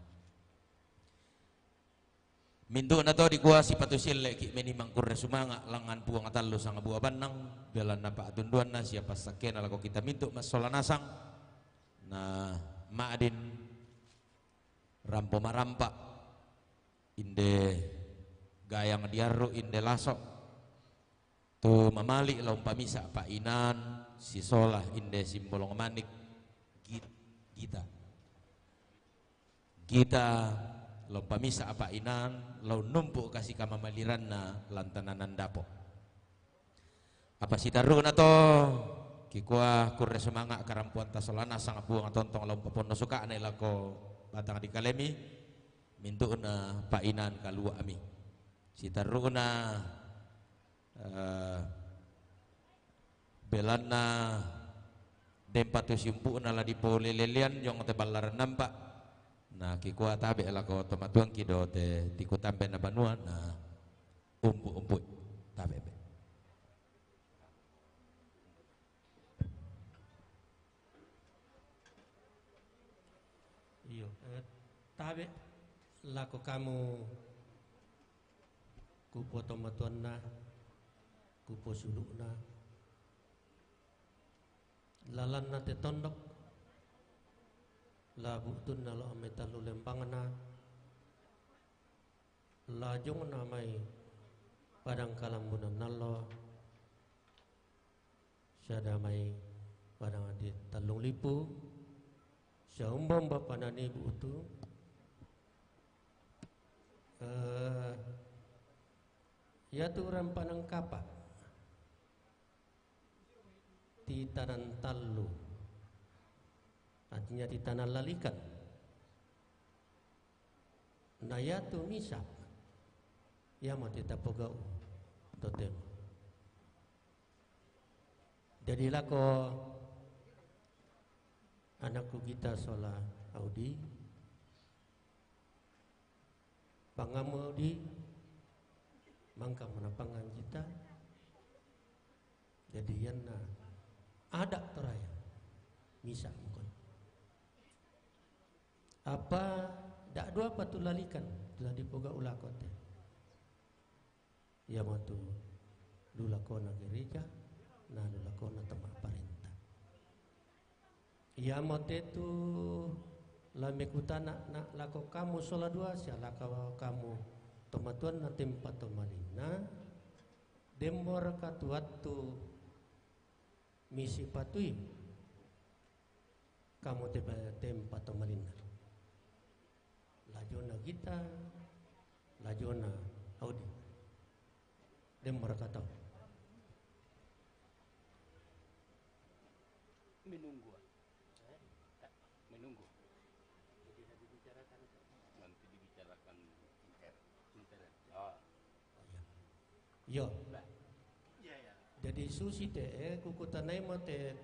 Mintu'na to dikua sipatu sielle'ki' menimang kurre sumanga' langngan Puang tallu sanga bua bannang, belanna pa'tunduanna sia passakkena lako kita mintu' massola nasang, na ma'din rampo marampa', inde gayang diarru', inde laso', tu mamali' la umpamisa' pa'inan sisola inde Simbolong Manik, git-, gita. Gita la umpamisa' pa'inan, la unnumpu' kasi kamamaliranna lan tananan dapo'. Apa sitarru'na to, kikua kurre sumanga' karampoanta sola nasang Puang tontong la umpaponno suka'na lako batang dikalemi, mintu'na pa'inan kalua'mi. Sitarru'na, eh, belanna dempa tu siumpu'na la dipolelelean jong te ballaran nampa', na kikua tabe' lako tomatuangki do te tikutambenna banua, na umpu'-umpu' tabe' be. Tabe' lako kamu kupotomatuanna, kuposulu'na, lalanna te tondok, la bu'tunna lao mai tallu lembangna, lajongna mai padang kalambunan allo, siada mai padang adi tallung lipu, siaumba-umba panani bu'tu, eh, iatu rampanan kapa' titanan tallu, artinya titanan lalikan. Na iatu misa', iamo te tapogau' totemo. Jadi lako anakku Gita sola Audi, pangammu Audi, mangkamo napangngang Gita, jadi ianna ada' Toraya, misa' mukon. Apa da'duapa tu lalikan, tu la dipogau' lako te. Iamo tu lu lakona gereja, na lu lakona to ma'parenta. Iamo te tu la mekutana' na lako kamu sola dua, sia lako kamu tomatuanna tempa tomalinna, demmo raka tu attu misipatui kamu te-, tempa tomalinna. Lajona Gita, lajona Audi. Demmo raka tau. Menunggu. Eh? Menunggu. Jadi, nanti dibicarakan. Nanti dibicarakan inter. Inter. Ah. Iyo. Iyo. Jadi susi te, eh, kukutanaimo te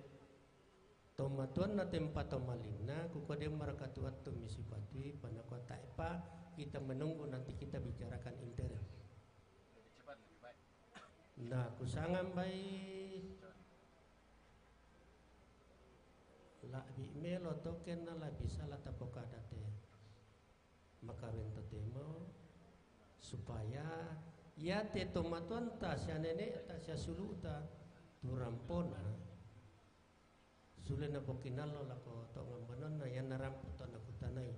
tomatuanna tempa tomalinna, kukua demmo raka tu attu misipatui, panakua tae'pa, kita menunggu, nanti kita bicarakan inter. Lebih cepat, lebih baik. Na kusangam bai la'bi' melo tokenna la'bi' sala tapokada te makaweng totemo, supaya iate tomatuanta sia nene'ta sia sulu'ta tu rampona sule napokinallo lako to ngambanonna, ianna rampo to nakutanai.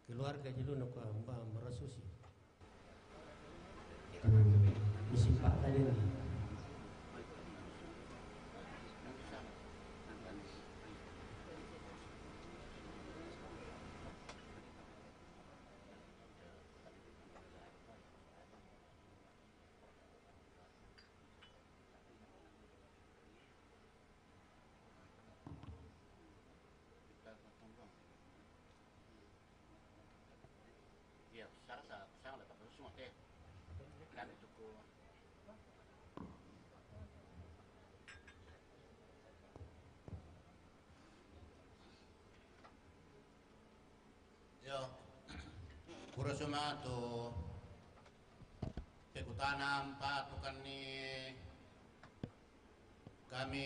Keluarga julu nakua, "Mba, marasusi." Misipa' kalian. Iya, sara sa, sara la tapasusu mate. Kami tuku. Iyo, kuro sumanga' tu pekutana ampa'tu kanni kami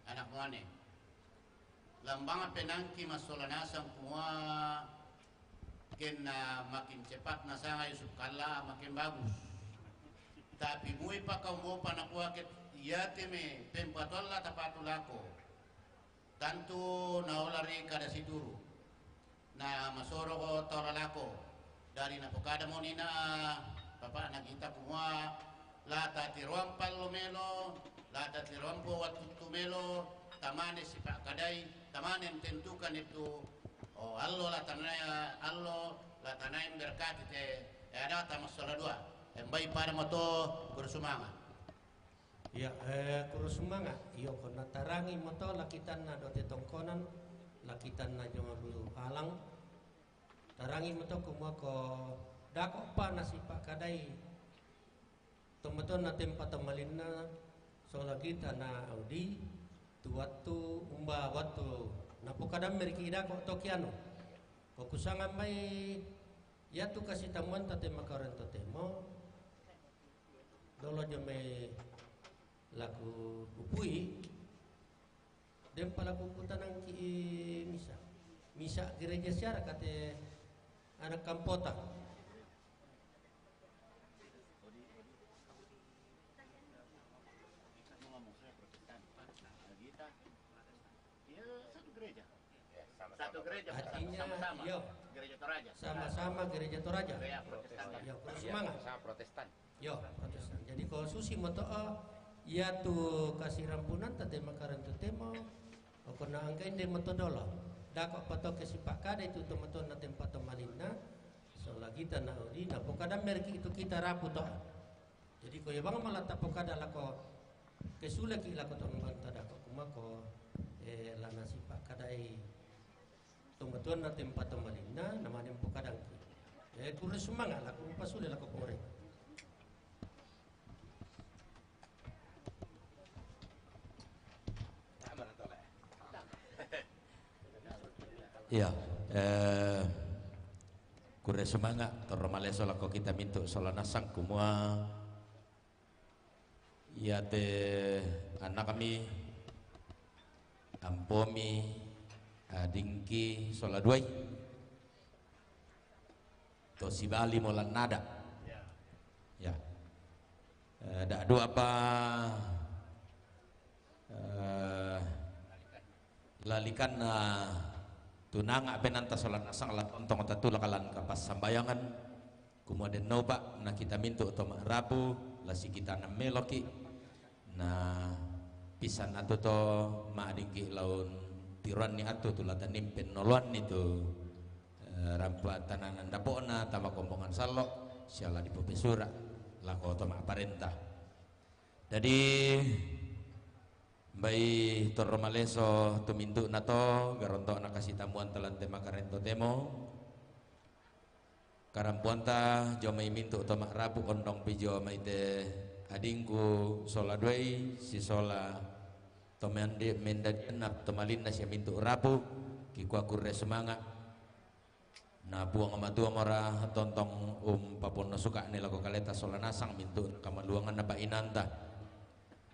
anak muane. Lambang penangki massola nasang kumua kenna makin cepat nasanga Yusuf Kalla makin bagus. Tapi mui pakau mopa nakua ke iate me tempatu alla tapatu lako. Tantu naola ri kada situru'. Na masoroko tau lalako. Dari napokada moni na bapa'na Gita kumua, la tatiroang pallo melo, la tatiroang po wattu melo, tamane sipa'kadai, tamane tentukan itu, o, allo la tanae, allo la tanae berkati te, e, ada tamassola dua. Embai pada moto, kuro sumanga'. Iya, eh, kuro sumanga', iyo, ko natarangi moto lakitanna dote tongkonan, lakitanna jong lu halang, tarangi moto kumua ko dako' pa nasipa'kadai tomatuanna tempa tomalinna sola Gita na Audi, tu wattu umba wattu napokadammi riki dako' to kianu. Ko kusangam mai iatu kasitammuanta te makaweng totemo, dolo jomai laku upui, dempa laku kutanangki misa'. Misa gereja siara kate anak kampota. Iya, satu gereja. Satu gereja, artinya, sama-sama. Iya. Gereja Toraja. Sama-sama gereja Toraja. Iya, Protestan. Iya, Protestan. Sama Protestan. Yo, Protestan. Jadi ko susi moto o, ia tu kasi rampunan tate makaran tu temo, okona angka inde moto dolo. Dako patoke sipa kada itu tomaton na tempat tomalinna, so lagi tana udi na pokada merki itu kita rapu to. Jadi ko ia bang mala tapokada lako kesule ki lako tombanta dako kumako, eh, lana sipa kadai. Tunggu tuan na tempat tomalinna, nama nempo kadang. Eh, kurre sumanga lako pasule lako kore. Iya, eh, kurre sumanga, torro maleso lako kita mintu sola nasang kumua. Iate anakmi, ampomi, adingki sola duai. To sibali molan nada. Ya. Eh, dak dua apa, eh, lalikanna tunanga penanta sola nasang la tontong tatulak lan kapassambayangan. Kumua den nopa na kita mintu to ma'rapu, la sikita nammeloki. Na pissan atu to ma'dingki laun tiroanni atu tu la tanimpen noloanni tu, eh, rampa tananan dapo'na tama kombongan sallo siala dipopesura lako to ma'parenta. Dadi, mbai torro maleso tu mintu'na to, garonto'na kasitamuan talante makarento temo. Karampuanta jo mai mintu to ma'rapu ondong pi jo mai te adingku sola duai, sisola to mende-, mendadianna to malinna sia mintu rapu, kikua kurre sumanga. Na Puang Matua mora tontong umpaponno suka'ni lako kaleta sola nasang mintu kamaluanganna pa'inanta.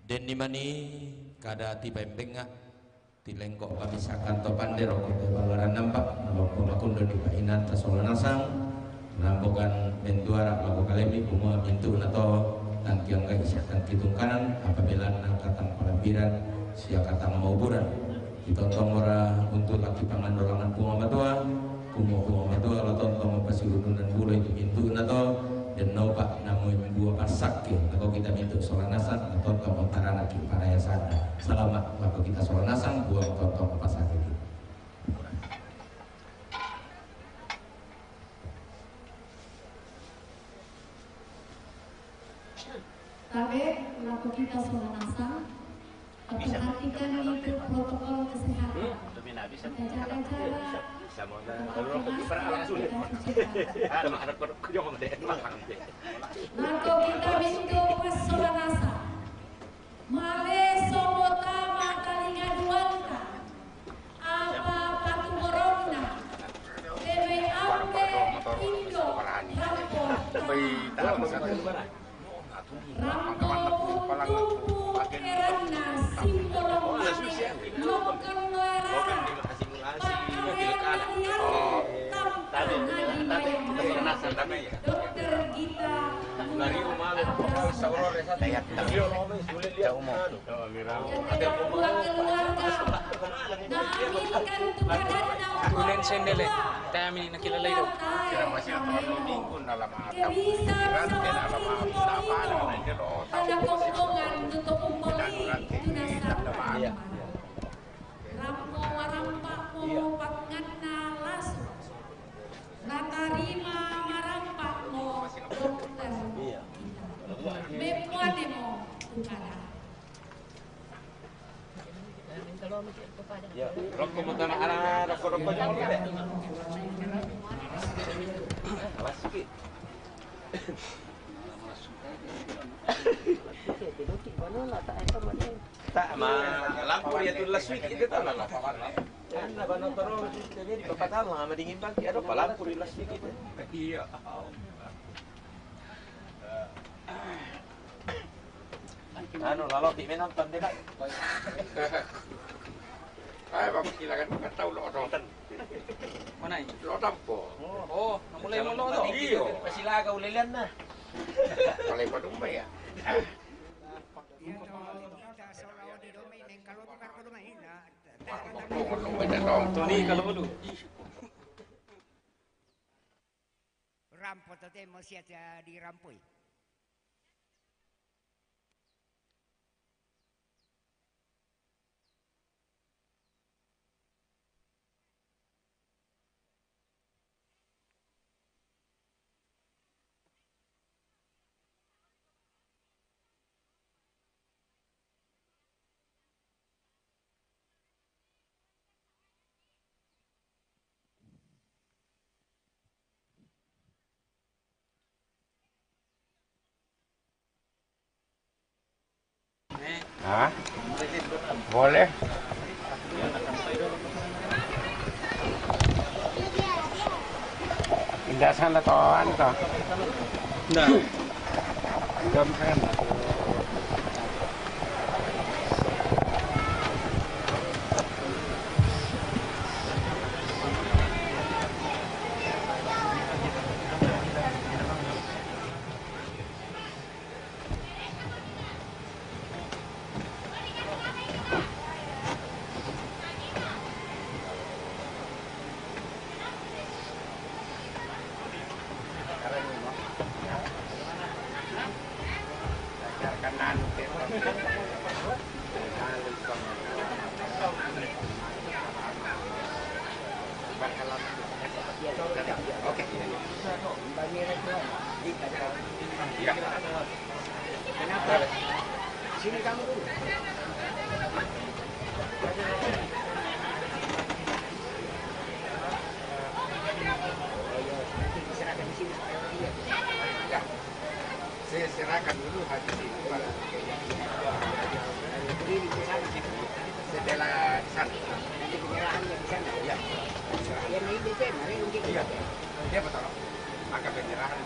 Denni mani kada tipaimbengnga, tilengko pamisakan to pande rokko te balaran nampak, nalokko makundo dipa'inanta sola nasang, rampokan mentuara lako kalemi kumua mintu na to tangkiangga isi tangki tungkanan, apabila na katang palambiran, sia katang mauburan. Kitontong mora untu laki pangandolangan Puang Matua, kumua Puang Matua la tontong pasirundunan bula itu mintu'na to, den nopa namoi mbua passakke, lako kita mintu sola nasang, la tontong ontarana ki paraya sanda. Salama lako kita sola nasang, buang tontong passakke. Tabe, lako kita sola nasang, perhatikan itu protokol kesehatan. Jaga jarak. Sama orang pergi para langsung. Ada mah anak perut kujong sama dia. Lako kita mintu pas sola nasang. Maleso mo tama talinga duanta, apa patuboronna, tebe ambe indo rampo tanah. Rampo tumpu keranna simbolonna, loken loerana, pakareanna liarna, tampa nadi mayang-mayang. Dokter Gita Muna Abdullah. Jauh mo. Jauh mo. Tulen sendele, tami ni nakilala iro. Kira masih atau minggu na lama atau pikiran, kena lama apa, na lama itu lo, tahu. Iya. Rampo marampa mo panganna lasu. Natarima marampa mo dokter. Iya. Mempuane mo tukada. Rokko mo tana ana, rokko, rokko jangan gede. Awas ki. Tak ma lampu dia tu last week itu tak ma. Anna bano toro jadi bapak tahu sama dingin pagi ada apa lampu di last week itu. Iya. Anu, lalo ki menonton deh, Pak. Ai, Bang, silakan, bukan tahu lo, nonton. Mana'o? Lo' dampo. Oh, namulai mo lo' to. Iyo. Pasilaga ulelean na. Palai padumba ya. Iya, to, kita solo di domi, neng kalau tukar ko domi, na. Toni kalau lu. Rampo to te mo sia, sia di rampoi. Hah? Boleh. Indah sana to, anu to. Nah. Jam sana. Oke. Iya. Kenapa? Sini kamu dulu. Nanti diserahkan di sini supaya orang lihat. Ya. Saya serahkan dulu hadis itu pada ini di sana. Setelah di sana. Nanti penyerahannya di sana. Ya. Ya, nah, ini saya, mari nanti kita. Iya. Dia betul. Maka penyerahan.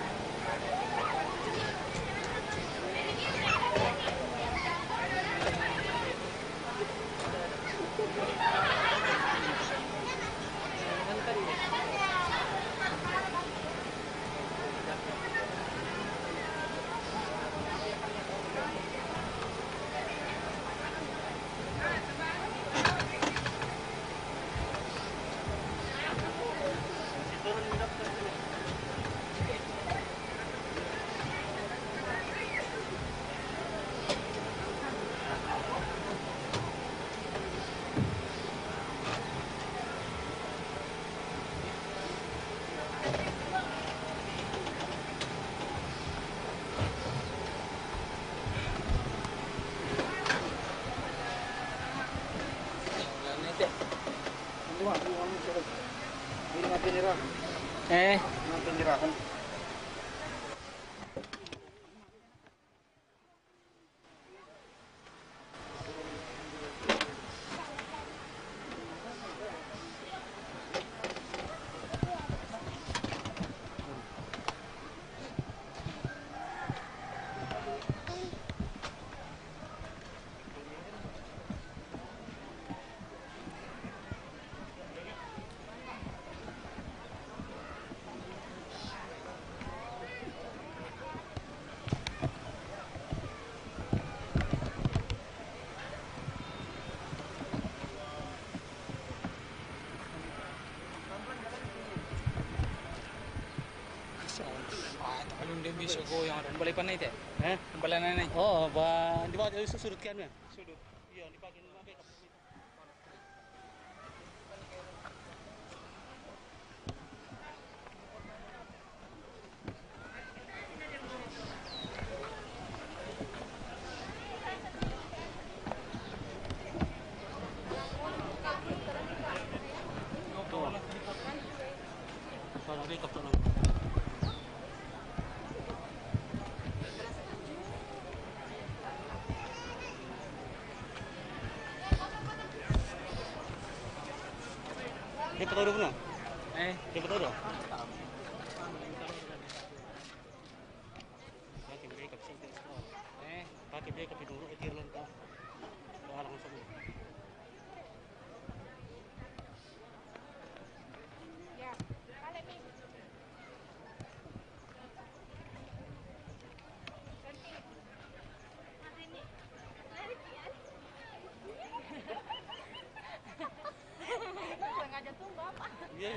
Eh. Alun demi sogo yang ada. Balai panai te? Eh? Balai nanai. Oh, ba, di bawah itu surut kan, ya? Sudut. Iya, dipakai. Dia ketawa dulu, no? Eh? Dia ketawa dulu? Pakai break up sentence ko. Eh? Pakai break up itu, itu lang ka. Doa langsung.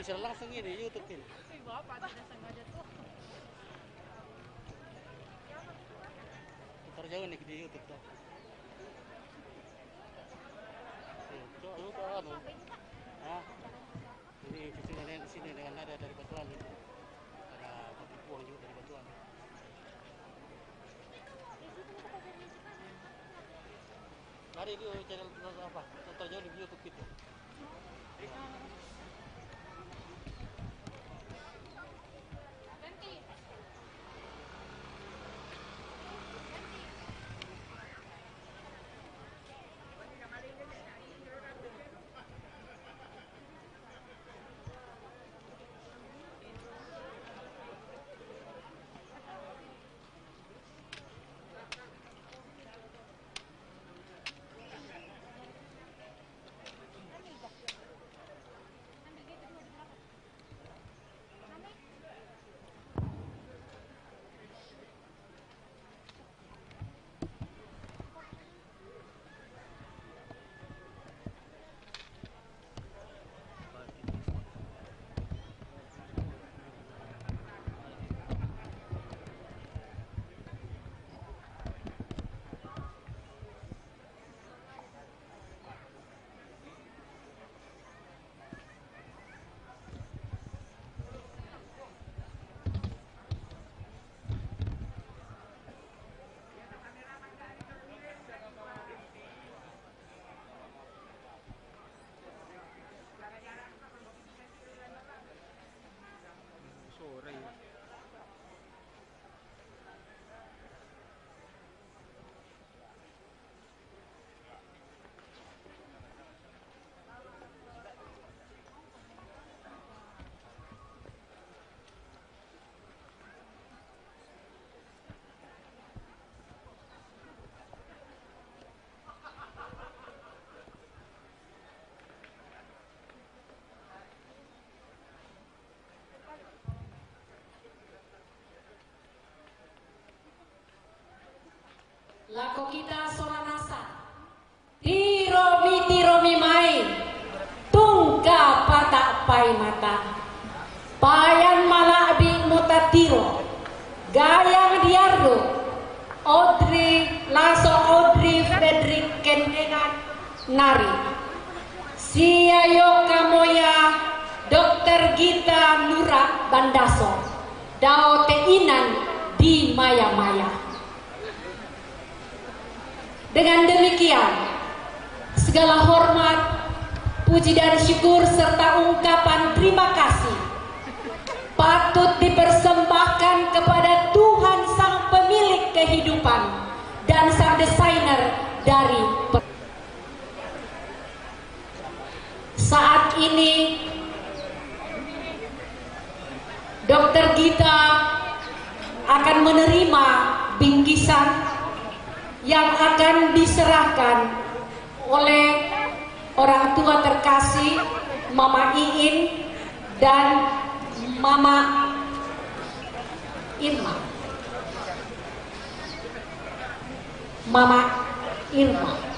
Siaran langsung ini, YouTube ini. Ih, Bapak tidak sengaja tuh. Putar jauh nih di YouTube tuh. Tuh, coba lu tuh, anu. Hah? Ini cucunya nenek di sini dengan nada dari Batuan itu. Ada Batu Puang juga dari Batuan. Ada itu channel apa? Tonton jauh di YouTube gitu. Sore ya. Lako kita sola nasa. Tiro mi, tiro mi mai, tungka pata pai mata. Payan mala'bi' mota tiro, Gayang Diardo, Audrey Laso, Audrey Frederick Kendengan Nari, sia Yoka Moya, Dokter Gita Nura Bandaso, dao te inan di maya-maya. Dengan demikian, segala hormat, puji dan syukur serta ungkapan terima kasih patut dipersembahkan kepada Tuhan Sang Pemilik kehidupan dan Sang Desainer dari per- Saat ini, Dokter Gita akan menerima bingkisan yang akan diserahkan oleh orang tua terkasih, Mama Iin dan Mama Irma. Mama Irma.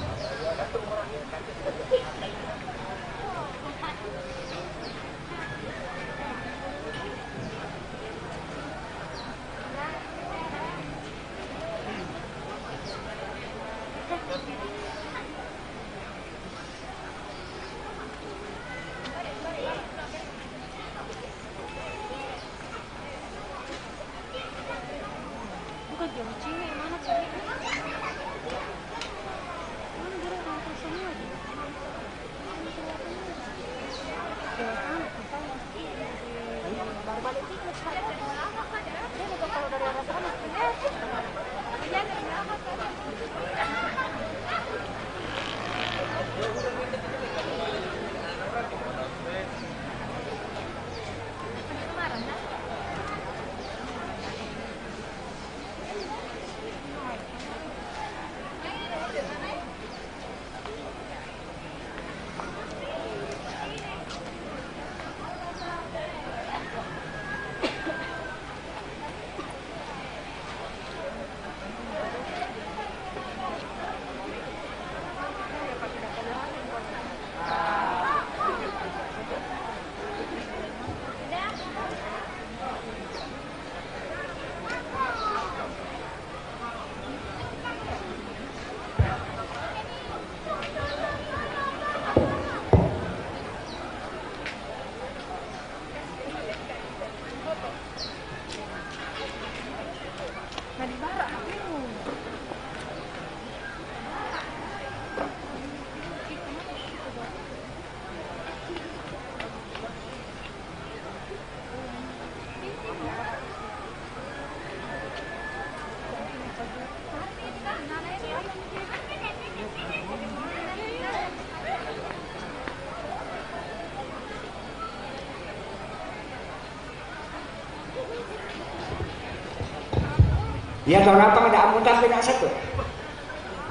Ya, tahu apa ada amu tapi nak satu.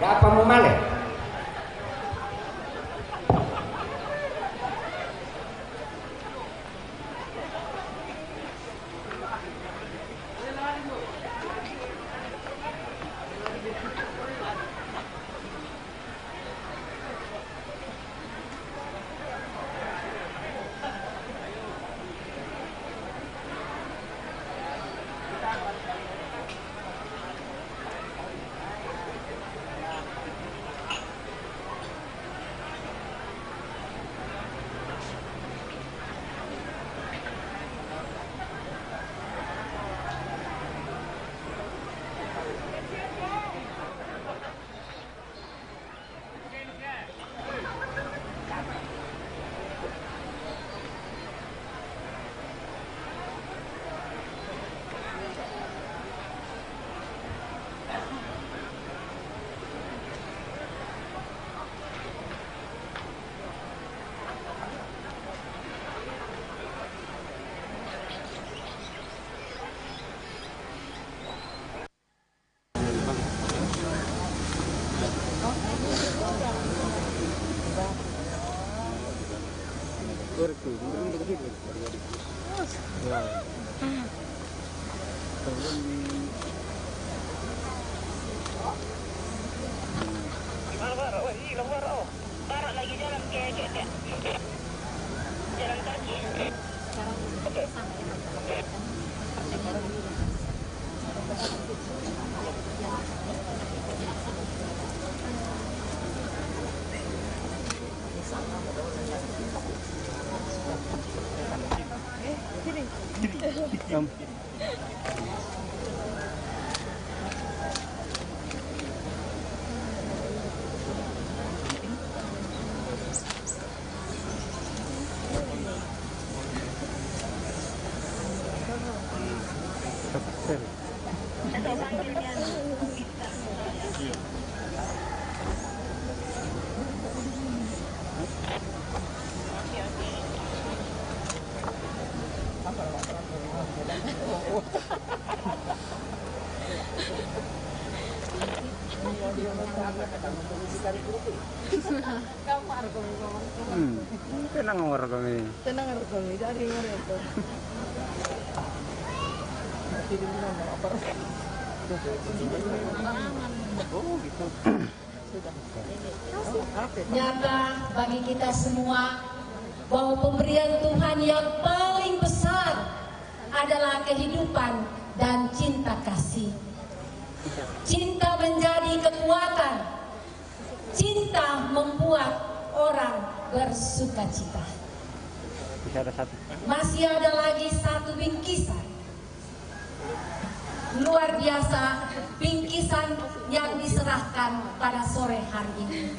Ada apa mau malah? Hmm, tenang warga ini. Tenang warga ini, dari mana itu? Oh, gitu. Nyata bagi kita semua bahwa pemberian Tuhan yang paling besar adalah kehidupan dan cinta kasih. Cinta menjadi kekuatan. Cinta membuat orang bersukacita. Bisa ada satu. Masih ada lagi satu bingkisan. Luar biasa bingkisan yang diserahkan pada sore hari ini.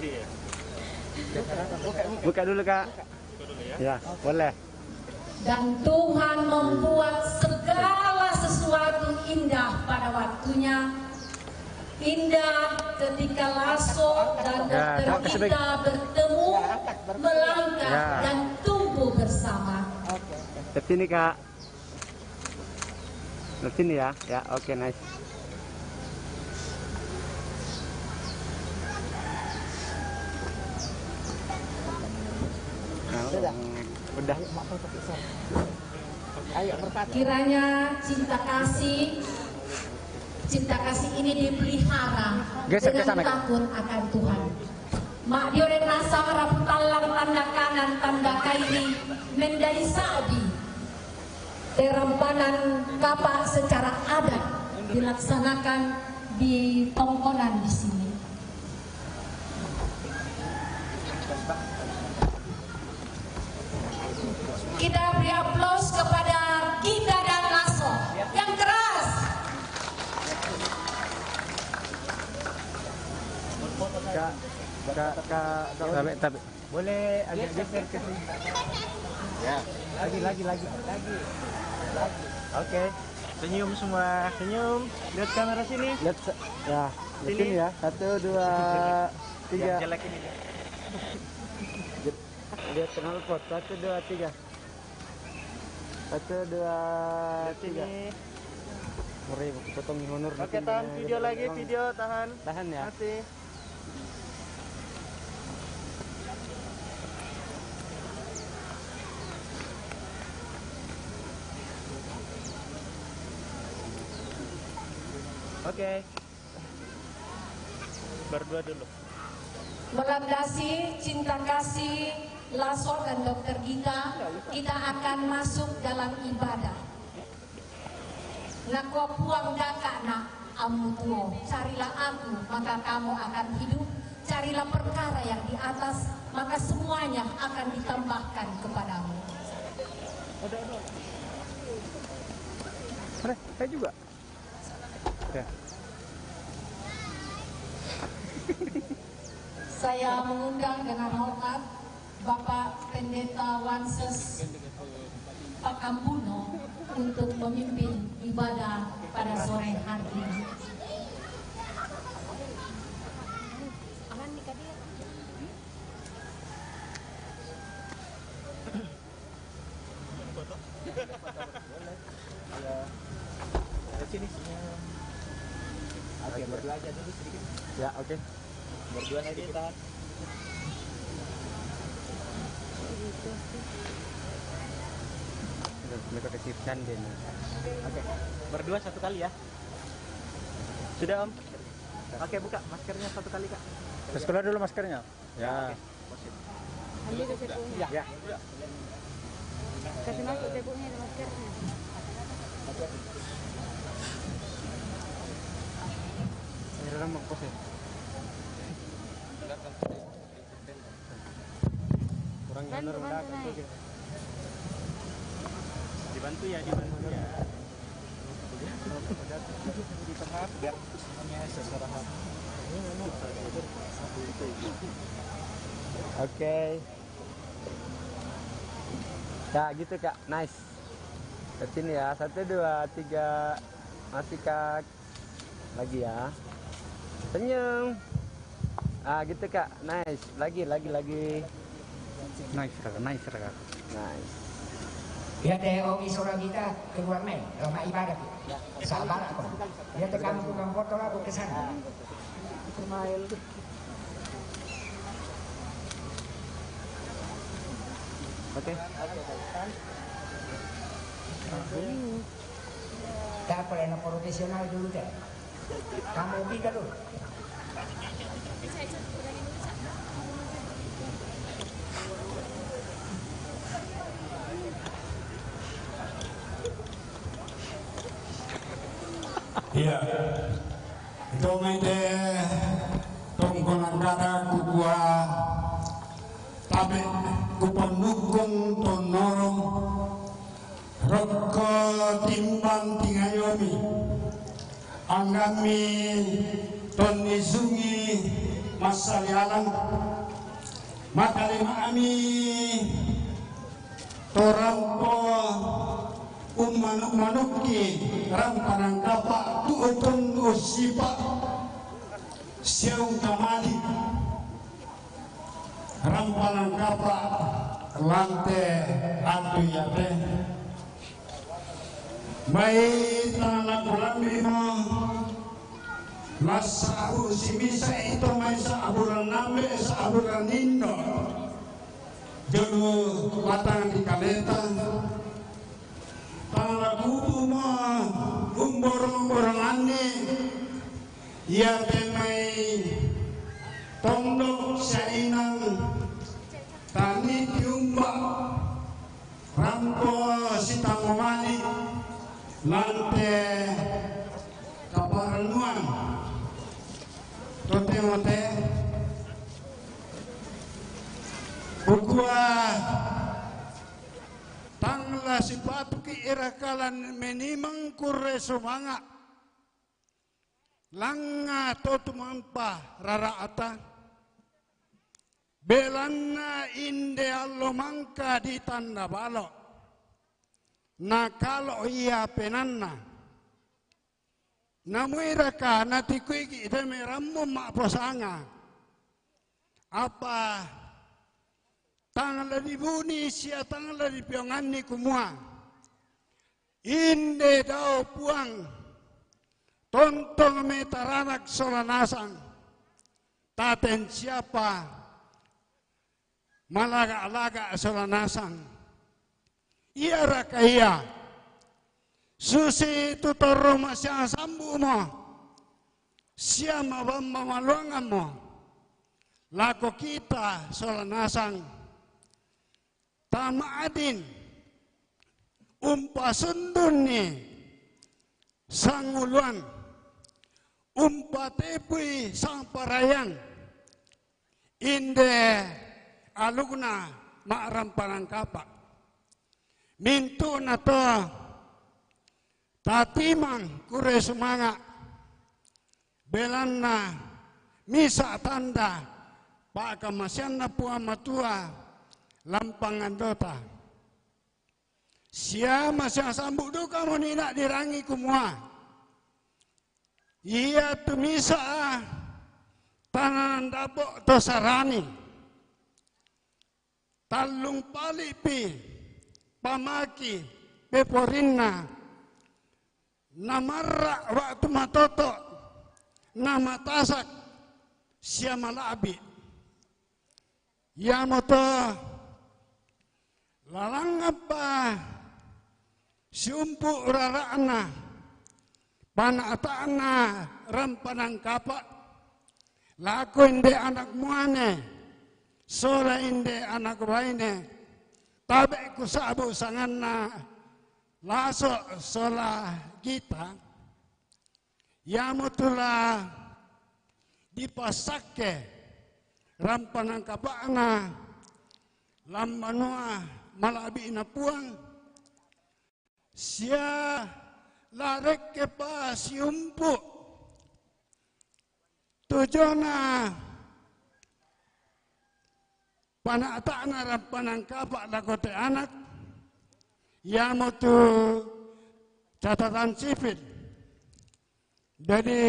Buka dulu, Kak. Ya, boleh. Dan Tuhan membuat segala sesuatu indah pada waktunya. Indah ketika Laso dan dokter Gita bertemu, melangkah, dan tumbuh bersama. Ke sini, Kak. Ke sini ya. Ya, oke, nice. Nah, udah. Kiranya cinta kasih, cinta kasih ini dipelihara dengan takut akan Tuhan. Mak dioreng nasa rapu tallang tanda kanan tanda kairi mendai sabi. Terampanan kapak secara adat dilaksanakan di tongkonan di sini. Kita beri aplaus kepada Gita dan Laso yang keras. Kak, kak, kak, kak, tabe, tabe. Boleh agak geser ke sini. Ya. Lagi, lagi, lagi, lagi. Oke. Senyum semua, senyum. Lihat kamera sini. Lihat se-, ya, lihat sini ya. Satu, dua, tiga. Yang jelek ini. Lihat kenal pot. Satu, dua, tiga. Satu, dua, tiga. Sini. Oke, tahan video lagi, video tahan. Tahan ya. Masih. Oke. Berdua dulu. Melandasi cinta kasih Laso dan Dokter Gita, kita akan masuk dalam ibadah. Nakua Puang Daka na amu tuo, carilah Aku, maka kamu akan hidup. Carilah perkara yang di atas, maka semuanya akan ditambahkan kepadamu. Ada, ada. Ada, saya juga. Ya. Saya mengundang dengan hormat Bapak Pendeta Wanses Pakambuno untuk memimpin ibadah pada sore hari ini. Boleh. Ya. Ke sini. Oke, berdua aja dulu sedikit. Ya, oke. Berdua sedikit. Tahan. Mereka kasih tanda nih. Oke. Berdua satu kali ya. Sudah, Om. Oke, buka maskernya satu kali, Kak. Terus keluar dulu maskernya. Ya. Oke. Ambil ke situ. Ya. Ya. Kasih masuk tepuknya di maskernya. Ini dalam bungkus ya. Kurang. Bantu, benar, bantu, Nay. Dibantu ya, dibantu ya. Di tengah, biar semuanya secara. Oke. Ya, gitu, Kak. Nice. Ke sini ya. Satu, dua, tiga. Masih, Kak. Lagi ya. Senyum. Ah, gitu, Kak. Nice. Lagi, lagi, lagi. Nice, Kak. Nice, Kak. Nice. Ia te omi sora kita keluar mai, rumah ibadah. Sabar kok. Ia te kamu tukang foto lah, ke sana. Oke. Tak apa, yang profesional dulu deh. Kamu tiga dulu. Iya. Ito mai te tongkonan kata kukua tabe kupanukung tonoro rokko timbang tingayomi. Anggami tonni sungi massalialang. Makalima'mi to rampo ummanuk-manukki rampanang kapa tu'utun ussipa siaung kamali. Rampalan kapa lante atu iate. Mai tanaku lambimo lassa'bu simisa ito mai sa'buran nambe sa'buran nindo. Jolo watang di kaleta. Tanaku mo umborong-boronganni. Iate mai tondok sainang tani tiumba rampo sitamomali lante kaparennuan. Tote-mote kukua tangla sipatuki irakalan menimang kurre sumanga. Langa to tumampa rara'ta, belanna inde allo mangka ditanna balo, nakalo ia penanna. Namuiraka natikuiki te merammu ma'posanga? Apa tang la dibuni sia tang la dipionganni kumua, inde dao Puang, Tontong me taranak sola nasang, taten siapa malaga-laga sola nasang. Iaraka ia, susi tu torro masiang sambu'mo, sia mabamba maluangammo lako kita sola nasang, tama'din umpasundunni sanguluan, umpatepui sangparayang, inde alukna ma'rampanang kapa'. Mintu'na to tatimang kure sumanga', belanna misa' tanda pa'kamaseanNa Puang Matua lampangandota. Sia masiang sambu' dukamo nina'dirangi kumua, iatu misa' tananan dapo' to Sarani, tallung pali'pi pamaki peporinna, namarra' ba'tu matoto', namatasak sia mala'bi'. Iamoto lalangngappa siumpu' rara'na pana'ta'na rampanang kapa' lako inde anak muane sola inde anak baine, tabe' kusa'bu' sanganna Laso' sola Gita, iamotu la dipassakke rampanang kapa'na lan banua mala'bi'na Puang, sia la rekkepa siumpu' tujona pana'ta'na rampanang kapa' lako te anak, iamotu catatan sipil. Jadi,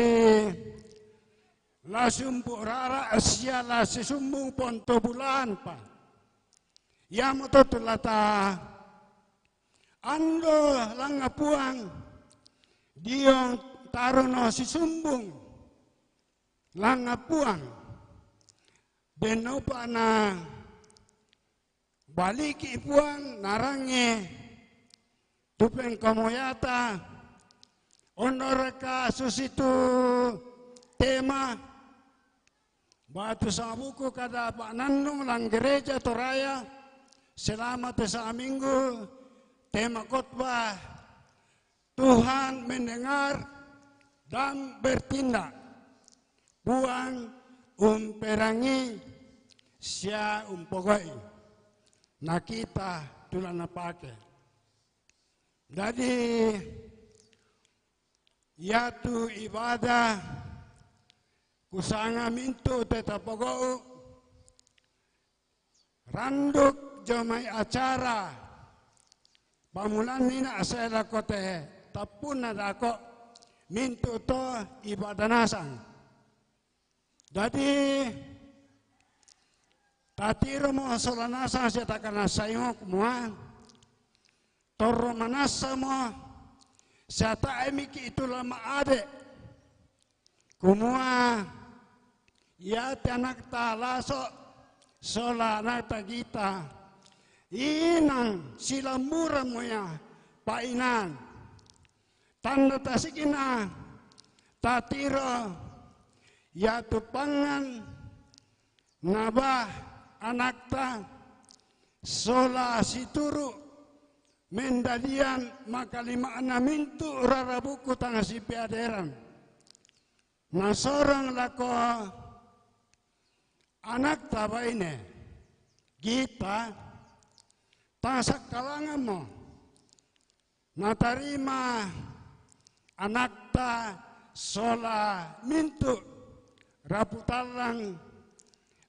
la siumpu' rara' sia la sisumbung ponto bulanpa. Iamoto tu la ta ando langnga Puang, diong tarono sisumbung langnga Puang. Dennopa na baliki Puang narangnge tu pengkamoyata, onnoraka susitu tema ba'tu sangbuku kada pa'nannung lan gereja Toraya selama te sa'minggu, tema khotbah Tuhan mendengar dan bertindak. Puang umperangi sia umpogau'i. Na kita tu la napake. Jadi, iatu ibadah kusanga mintu' te tapogau' randuk jomai acara pamulanni na ase lako te tappunna dako' mintu' to ibadah nasang. Jadi, tatiromo sola nasang sia takanassaimo kumua, torro manassamo sia tae' miki' tu la ma'ade'. Kumua, iate anakta Laso' sola anakta Gita, inang silamburammo ia pa'inang. Tanda tasikna tatiro iatu pangngan nabaa anakta sola situru' mendadian makalima'na mintu' rara buku tang sipeaderan. Nasorong lako anakta baine, Gita, tang sakkalangammo natarima anakta sola mintu' rapu tallang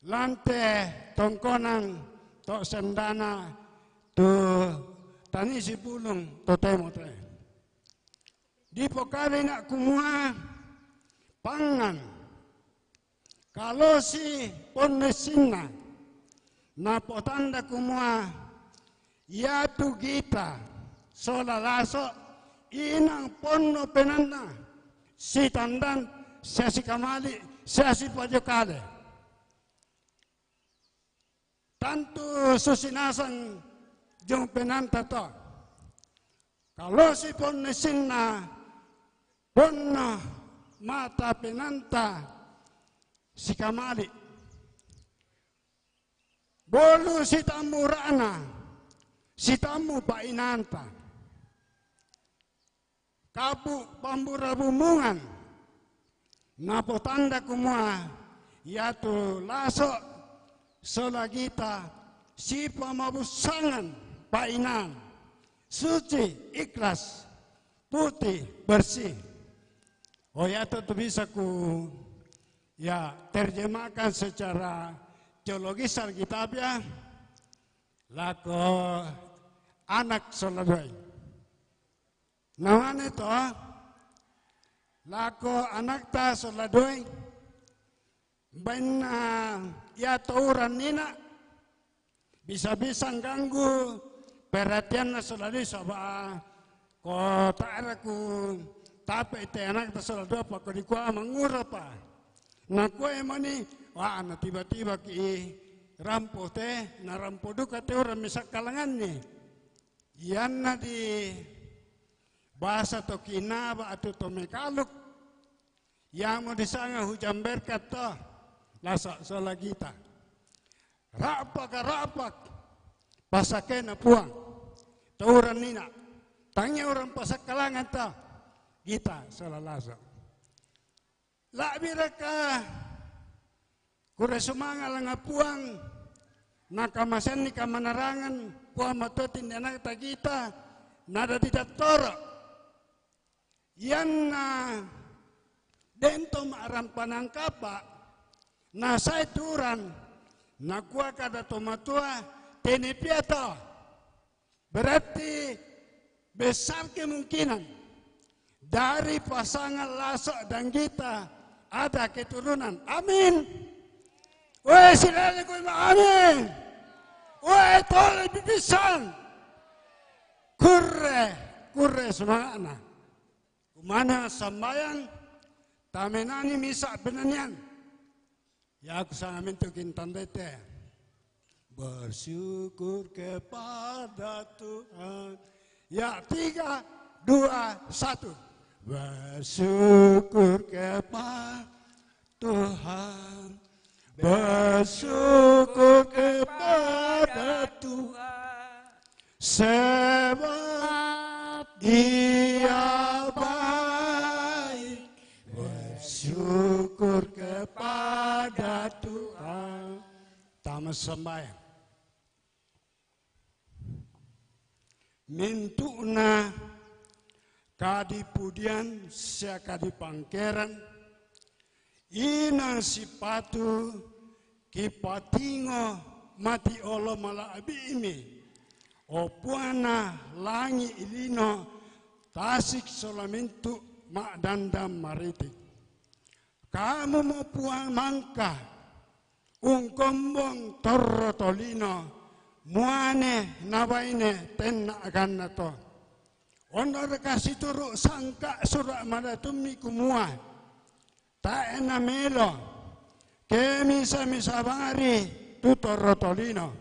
lan te tongkonang to sendana tu tanisi bulung totemo te. Dipokadai na' kumua pangngan, kalosi ponnessinna, napotanda kumua iatu Gita sola Laso' inang ponno penaanna, sitandan, sia sikamali, sia sipajokale. Tantu susinasang jong penaanta to. Kalosi ponnesinna, ponno mata penaanta sikamali. Bolu sitammu ra'na, sitammu pa'inaanta. Kapu pambura-bumbungan, napotanda kumua iatu Laso sola Gita sipamabussangan pa'inang, suci, ikhlas, putih, bersih. Oh, iatu tu bisa ku, ya, terjemahkan secara teologis Alkitab, ya, lako anak sola duai. Namane to, lako anakta sola duai, bainna ia tauran nina, bisa-bisa ngganggu perhatianna sola duai, saba ko ta'raku tape te anakta sola dua, pakko dikua manguropa. Nakua mani, wa, na tiba-tiba ki rampo te, na rampo duka te orang misakkalanganni. Ianna di bahasa to Kinawa atau to Mekaluk, iamo disanga hujan berkat to, Laso sola Gita. Ra'pak-ra'pak pasakena Puang, tauran nina, tangia orang pasakkalangan to, Gita sola Laso. La'biraka kure sumanga' langa Puang, nakamaseanni kamanarangan Puang mattotinni anakta Gita, nadadi dattoro. Ianna dento ma'rampanang kapa', nasae turan, nakua kada to matua, tene pia to. Berarti besar kemungkinan dari pasangan Laso dan Gita ada keturunan. Amin. Weh, silele kui ma amin. Weh, tole pipisan. Kurre, kurre semanga'na. Kumana sambayang, tamenani misa' penanian. Ya, aku sangat minta kita tandete. Bersyukur kepada Tuhan. Ya, tiga, dua, satu. Bersyukur kepada Tuhan. Bersyukur kepada Tuhan. Sebab Dia baik. Bersyukur kepada Tuhan. Tama sambayang. Mintu'na kadipudian sia kadipangkeran, inang sipatu kipatingo mati olo mala'bi'mi, o Puanna langi' lino, tasik sola mintu' ma'dandang maritik. Kamumo Puang mangka ungkombong torro tolino, muane na baine tenna' ganna to. Onnoraka situru' sangka' sura' madatummi kumua, tae' namelo ke misa-misa bangari tu torro tolino.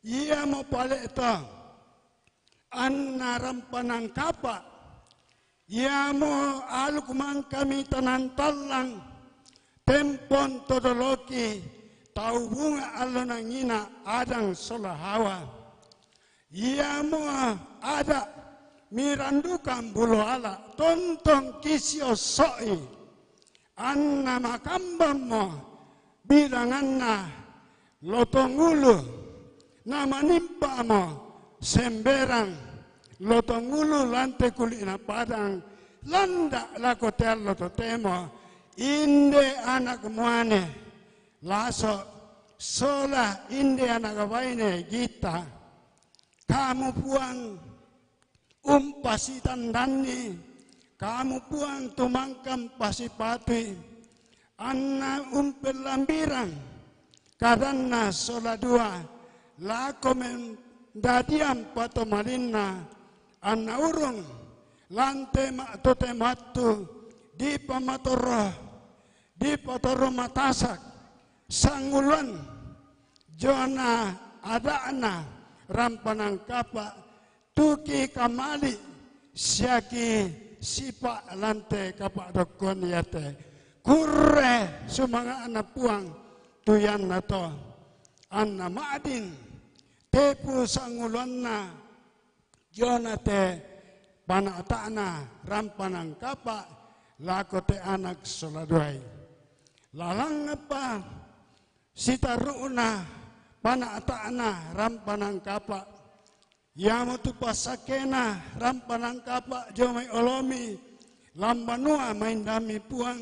Iamo pale' to anna rampanang kapa', iamo aluk mangkami tanang tallang, tempon todoloki tau bunga' allo nangina Adang sola Hawa. Iamo ada' mirandukang bulo ala', tontong kisiosso'i. Anna makambammo bilanganna lotong ulu, namanimpa'mo semberang lotong ulu lante kuli'na padang, landa' lako te allo totemo, inde anak muane Laso sola inde anak baine Gita. Kamu Puang umpasitandanni, kamu Puang tumangkang pasipatui, anna umpellambirang kadanna sola dua, lako mendadiang patomalinna, anna urung lante ma'tote mattu dipamatorro, dipatoro matasak, sanguluan, jona ada'na, rampanang kapa', tu kikamali', sia kisipa' lan te kapa'dokkoan iate. Kurre sumanga'na Puang, tu iannato. Anna ma'din, tepu sanguluanna, jona te pana'ta'na rampanang kapa', lako te anak sola duai. Lalangngapa sitaru'na pana'ta'na rampanang kapa'. Iamotu passakkena rampanang kapa' jomai olomi, lan banua maindanmi Puang,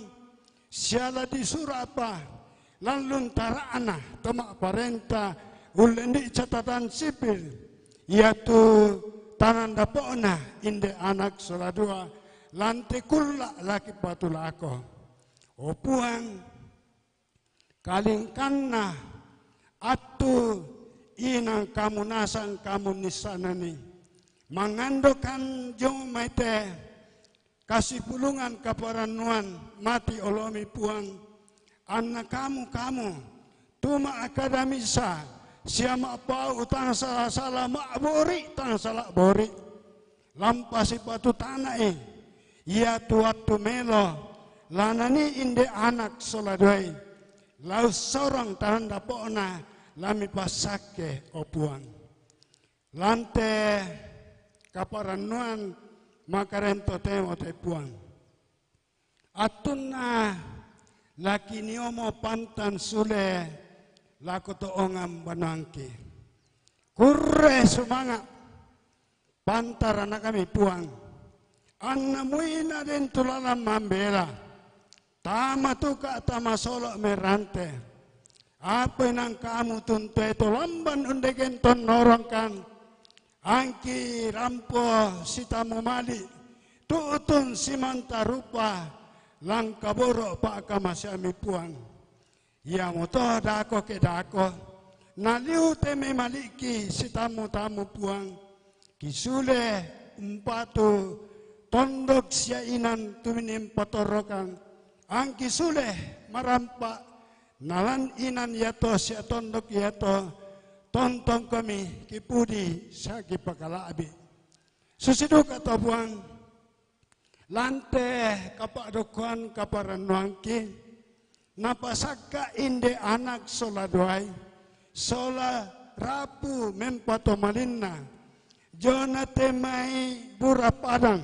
sia la disura'pa lan luntara'na to ma'parenta ullendi' catatan sipil, iatu tanandapo'na inde anak sola dua, lan te kulla' la kipatulako. O Puang, kalingkanna attu inang kamu nasang kamu nissanani. Mangandokan jomai te kasipulungan kaparannuan mati olomi Puang, anna kamu-kamu tu ma'kada misa sia ma'pau tang sala-sala, ma'bori tang sala bori. Lampa sipatu tana'i iatu attu melo la nanii inde anak sola duai, la ussorong tanandapo'na la mipassakke, o Puang. Lan te kaparannuan makarento temo te Puang. Attunna la kiniomo pantan sule lako to ongang banuangki. Kurre sumanga' pantaranakami Puang. Anna muina den tu lalan mambela. Tama tuka' tama solo' merante. Apa inang kamu tuntu to lamban undeken tonnorongkan. Angki rampo sitamu mali', tu'tun simanta rupa, lan kaboro' pa'kamaseammi Puang. Iamoto dako ke dako, naliu te memali'ki sitamu-tamu Puang, kisule umpatu tondok sia inan tuminin patorrokan, angki sule marampa', nalan inan iato sia tondok iato, tontongkomi kipudi sia kipakala'bi'. Susi duka to Puang, lan te kapa'dokkoan kaparannuangki, napasakka' inde anak sola duai, sola rapu mempatomalinna, jona te mai bura padang,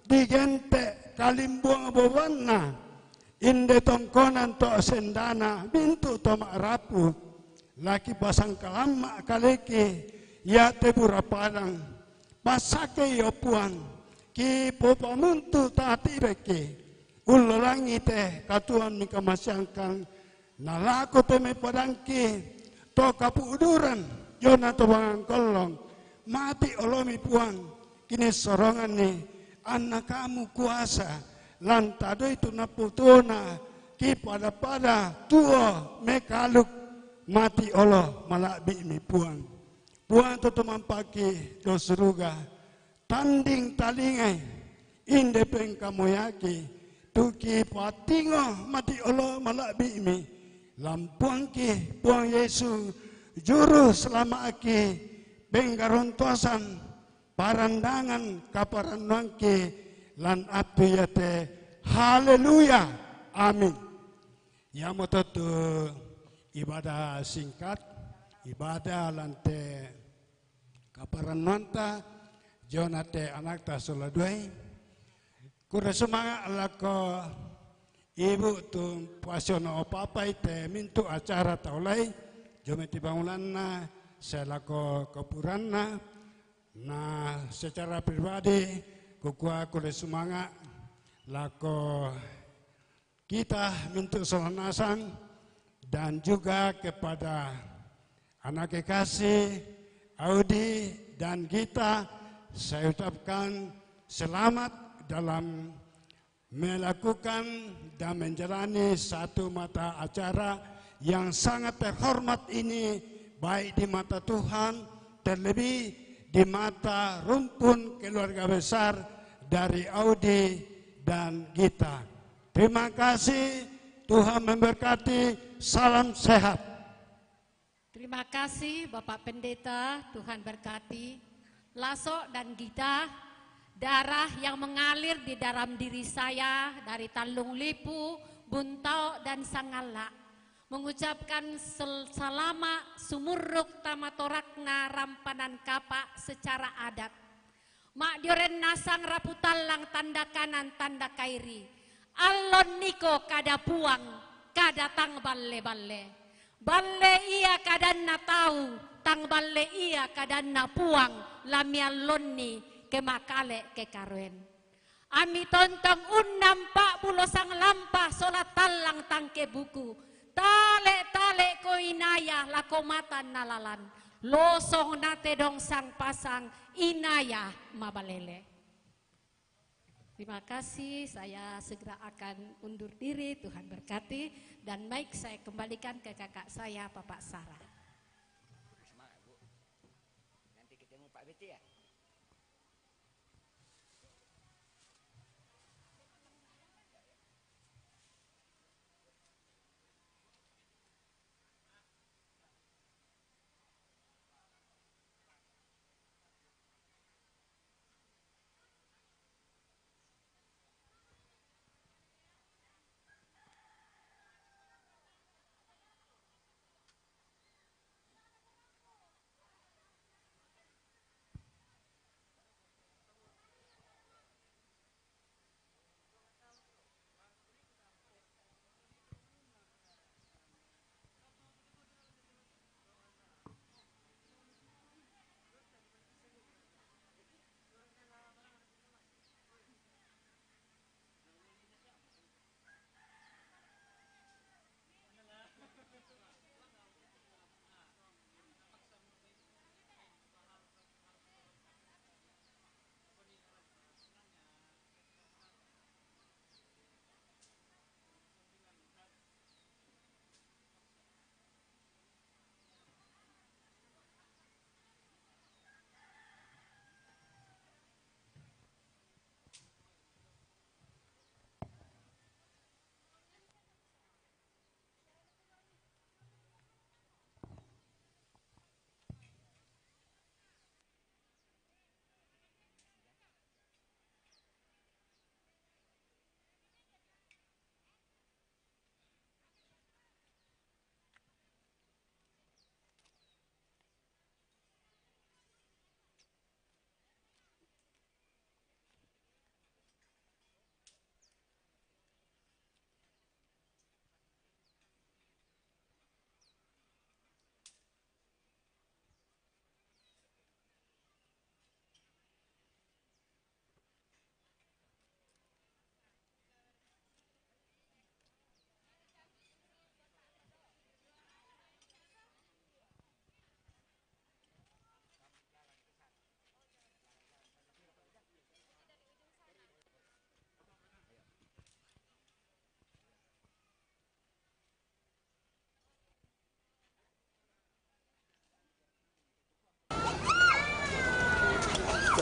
digente' kalimbuang bobanna, inde tongkonan to sendana mintu' to ma'rapu, la kipasangkalamma' kaleki iate bura padang. Passakkei, o Puang, kipopamuntu tatibeki, ullolangi te katuoan mikamaseangkan, nalako te mai padangki to kapu'duran jona to bangang kollong, mati olomi Puang, kinissoronganni anna kamu kuasa, lan tadoi tu napputuona kipada-pada tuo mekaluk, mati olo mala'bi'mi Puang. Puang to tumampaki do suruga, tanding talingai, inde pengkamoyaki, tu kipatingo mati olo mala'bi'mi, lan Puangki, Puang Yesu, Juru Selama'ki, penggarontosan, parandangan kaparannuangki, lan attu iate. Haleluya. Amin. Iamoto tu ibadah singkat, ibadah lan te kaparannuanta jona te anakta sola duai. Kurre sumanga' lako ibu tu pasiono opapai te mintu' acara taulai, jomai ti bangulanna, sia lako kuburanna. Na secara pribadi, kukua kurre sumanga' lako kita mintu' sola nasang, dan juga kepada anak kekasih Audi dan Gita, saya ucapkan selamat dalam melakukan dan menjalani satu mata acara yang sangat terhormat ini, baik di mata Tuhan, terlebih di mata rumpun keluarga besar dari Audi dan Gita. Terima kasih, Tuhan memberkati. Salam sehat. Terima kasih Bapak Pendeta, Tuhan berkati. Lasok dan Gita, darah yang mengalir di dalam diri saya dari Tanlung Lipu, Buntau dan Sangala, mengucapkan sel- salama sumurruk tamatorakna rampanan kapa secara adat. Madioren nasang rapu tallang tanda kanan tanda kairi. Allon niko kada puang, kada tang balle-balle. Balle ia kadanna tau, tang balle ia kadanna puang, la miallonni ke makale ke karoen. Ami tontong unnang pa'bulo sang lampa sola tallang tangke buku. Tale-tale ko inaya lako mata nalalan. Losong na tedong sang pasang inaya mabalele. Terima kasih, saya segera akan undur diri, Tuhan berkati. Dan mic saya kembalikan ke kakak saya, Bapak Sarah. Semangat, Bu. Nanti ketemu Pak Beti ya.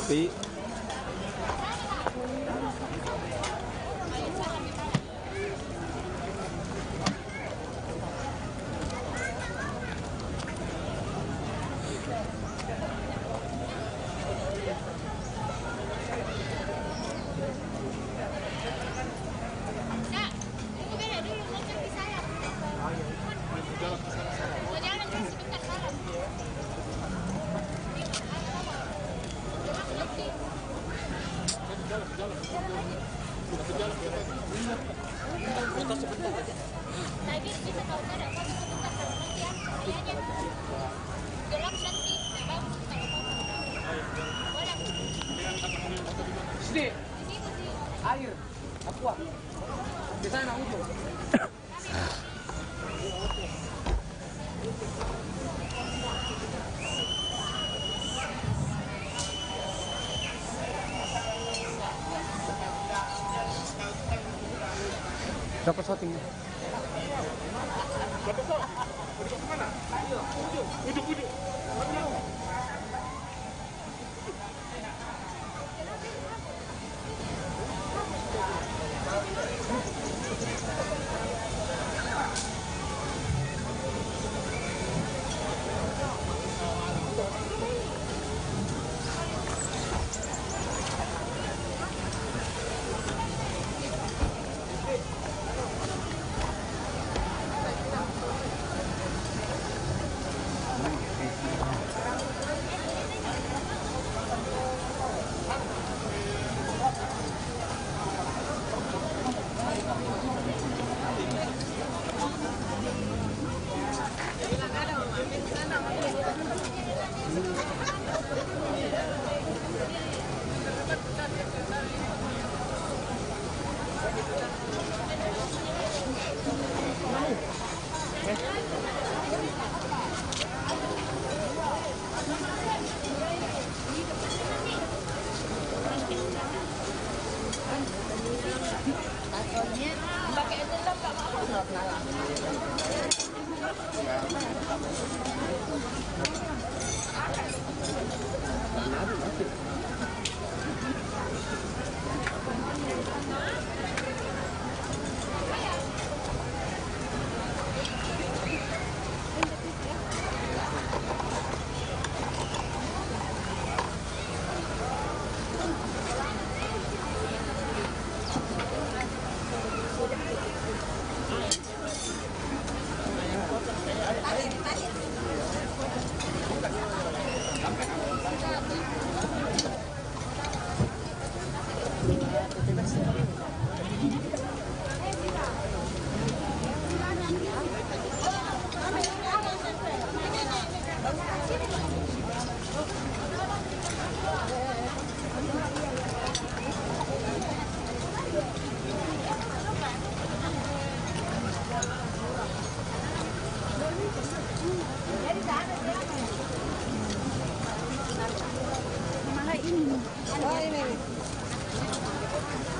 Sini. Air. Aqua. Di sana ujung. Dapat shooting.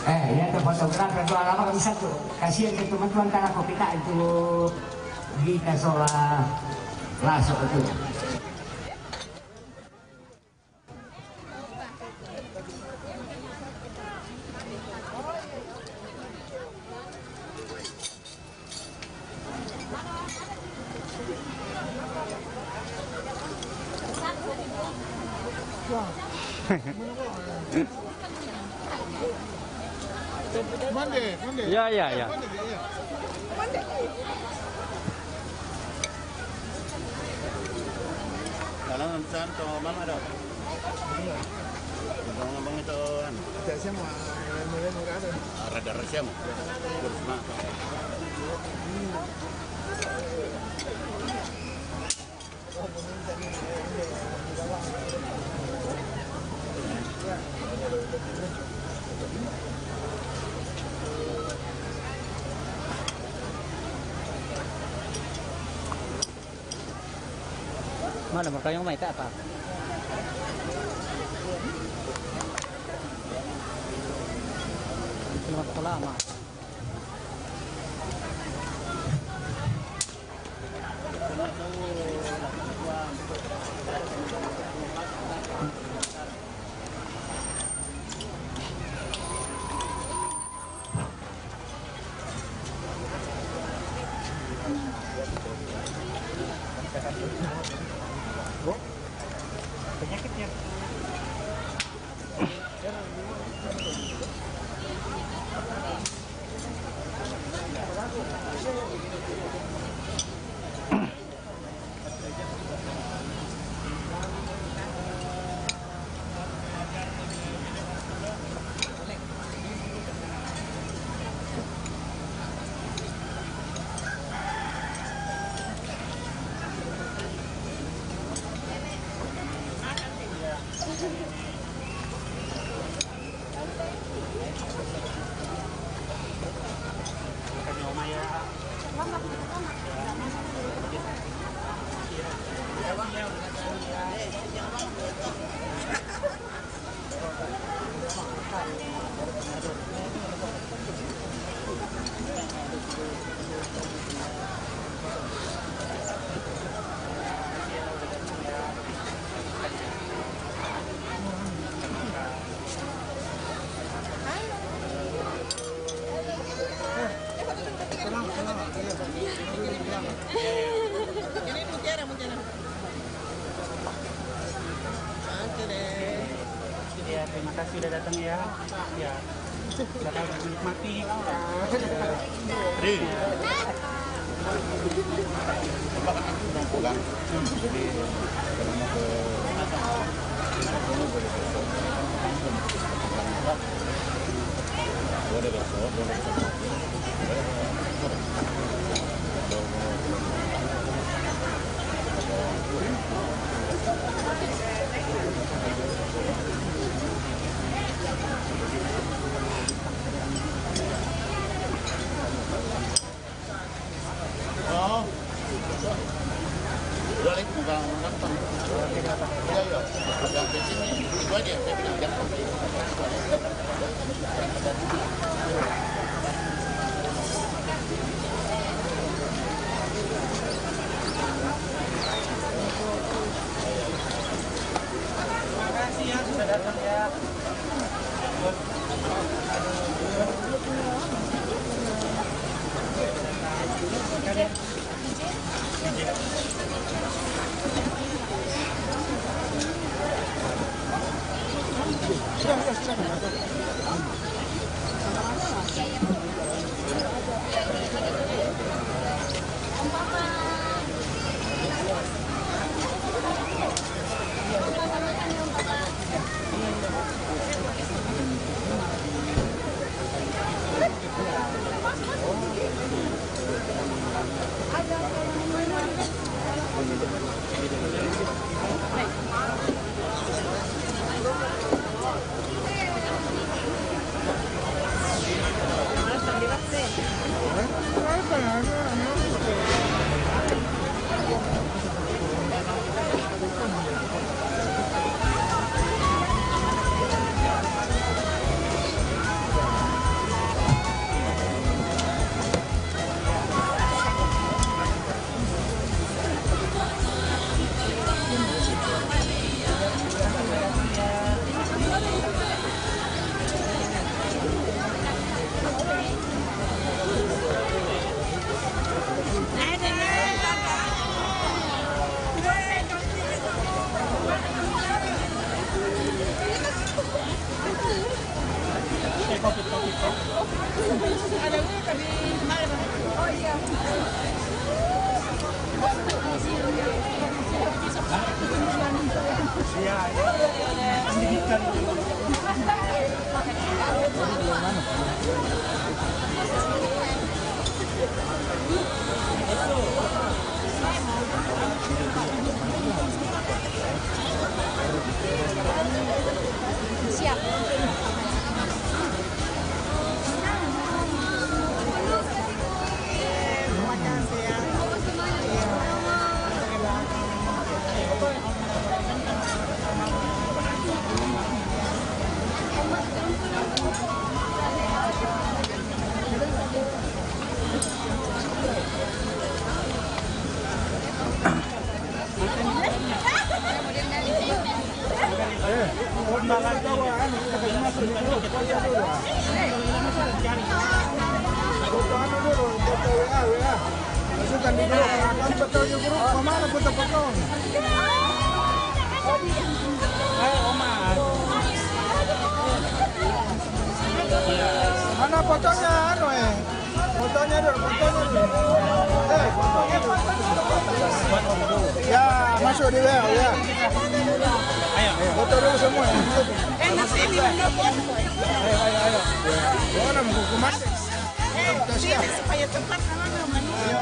Eh, ya tu fotografer tu alamak bisa tu. Kasihan ke teman-teman karena kita itu kita soal masuk itu. Mande, mande. Ya, ya, ya. Mande, ya. Dalam santo mama do. Abang-abang itu, anu. Tidak siapa, yang mulai mau ke atas. Ah, rada siapa? Terus, Mak. Mana mereka yang main tak apa? Selamat sekolah, Mak. Ya, terima kasih udah datang ya. Ya. Silakan menikmati. Ri. Pulang. Jadi, Mana fotonya anu eh? Fotonya dulu, fotonya dulu. Eh, fotonya dulu. Ya, masuk di W A, ya. Ayo, foto dulu semua ya. Ayo, ayo, ayo. Mana mau hukum mati? Kita siap. Supaya cepat, karena manusia.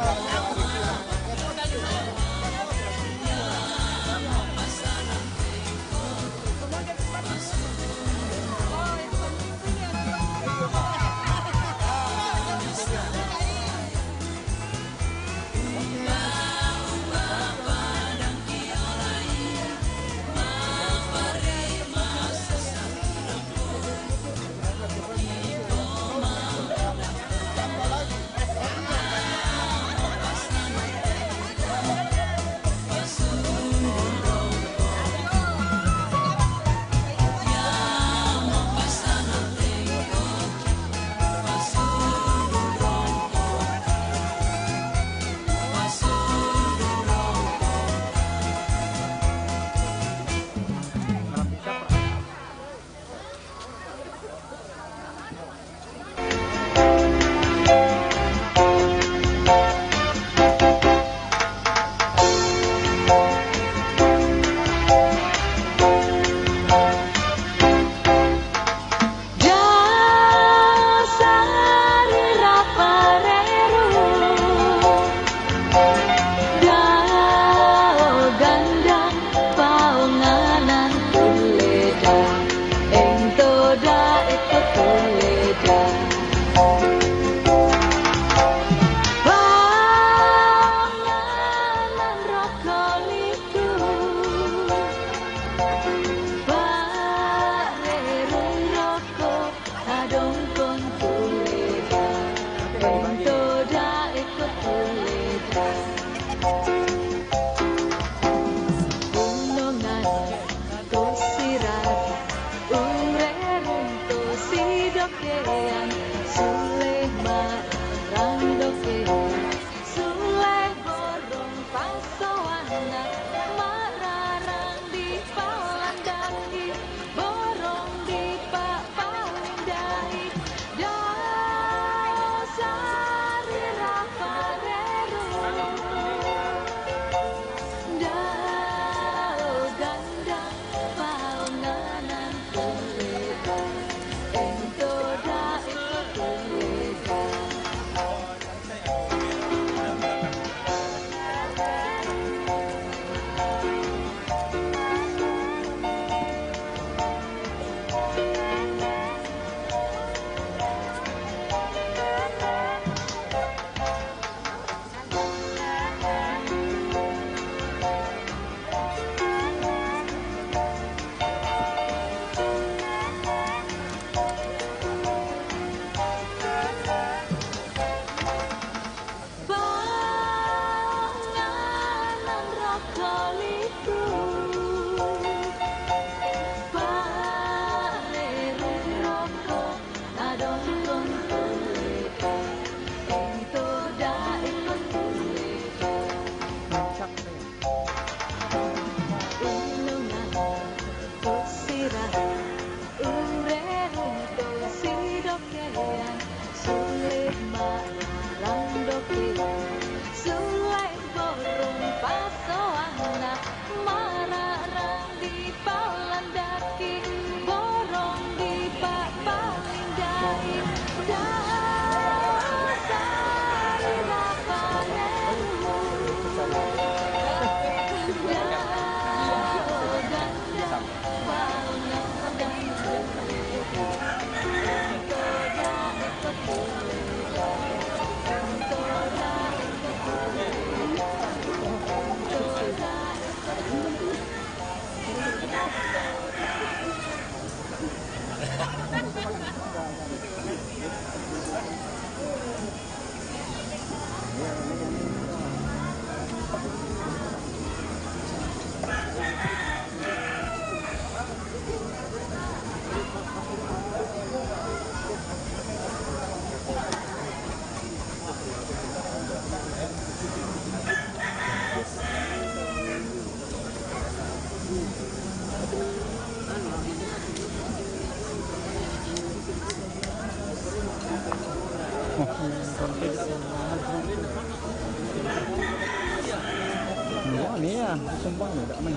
Iya, sumpah nih, tak main.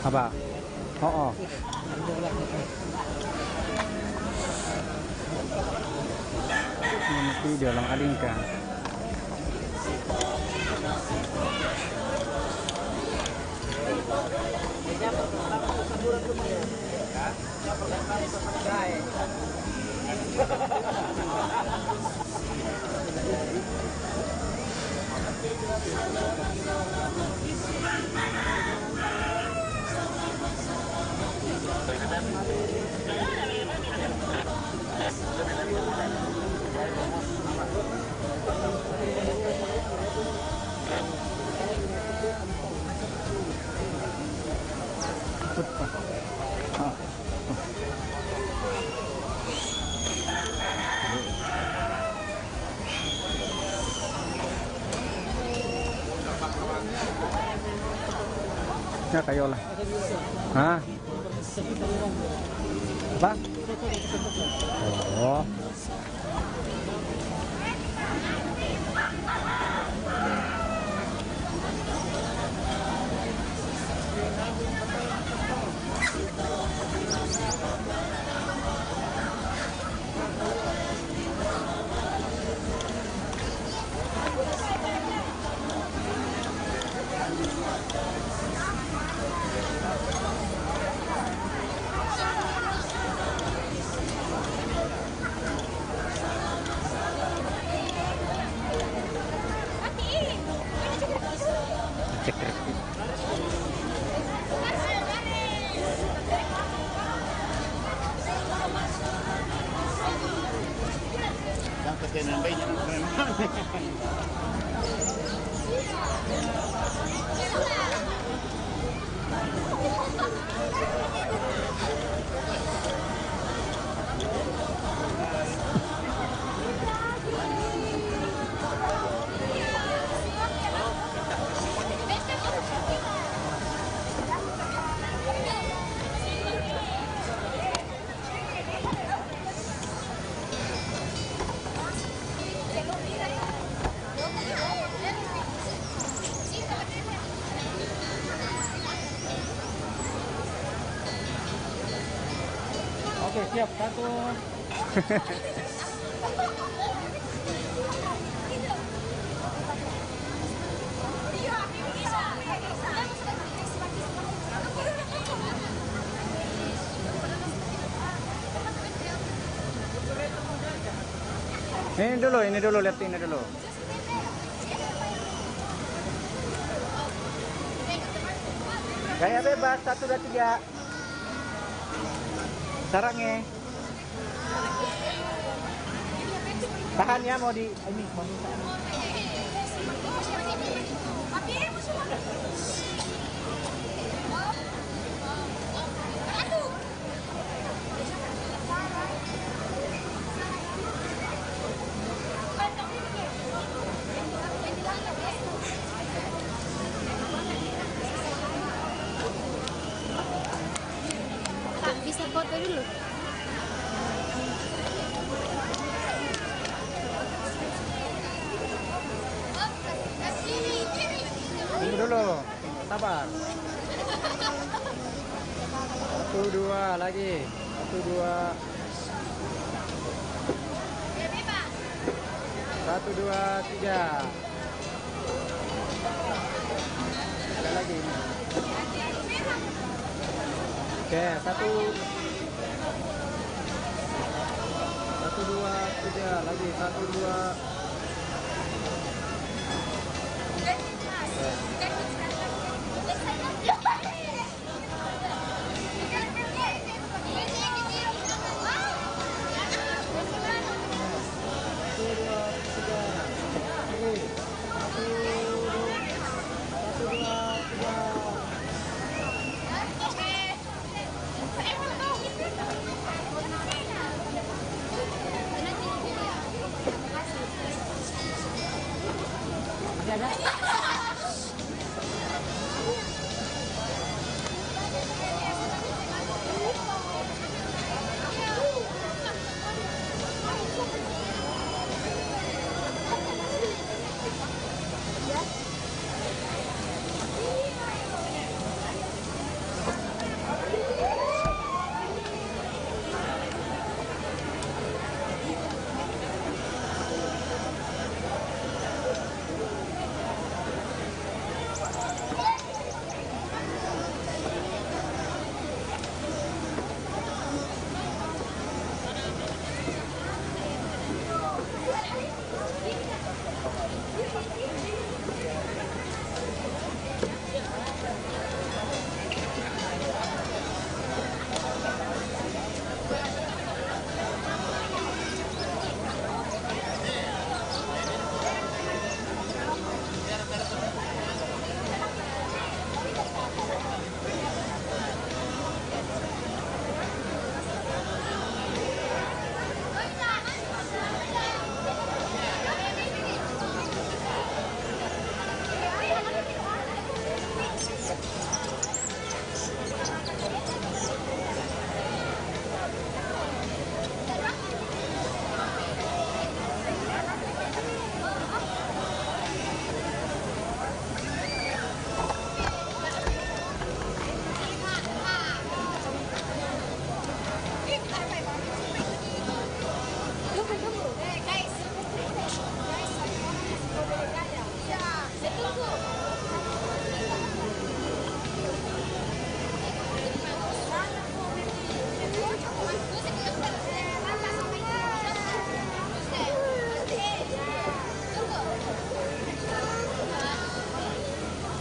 Apa? Oh, oh. Nanti dia orang alingkan. Ya, kayo lah. Hah? Apa? Oh. Cek, cek. Oke, siap. Satu. Ini dulu, ini dulu, lihat ini dulu. Gaya bebas, satu, dua, tiga. Sarangnya. Tahan ya, mau di ini, mau di Bisa foto dulu. Tunggu dulu. Sabar. Satu, dua, lagi. Satu, dua. Satu, dua, tiga. Ada lagi ini. Oke, satu. Satu, dua, tiga. Lagi. Satu, dua. Oke.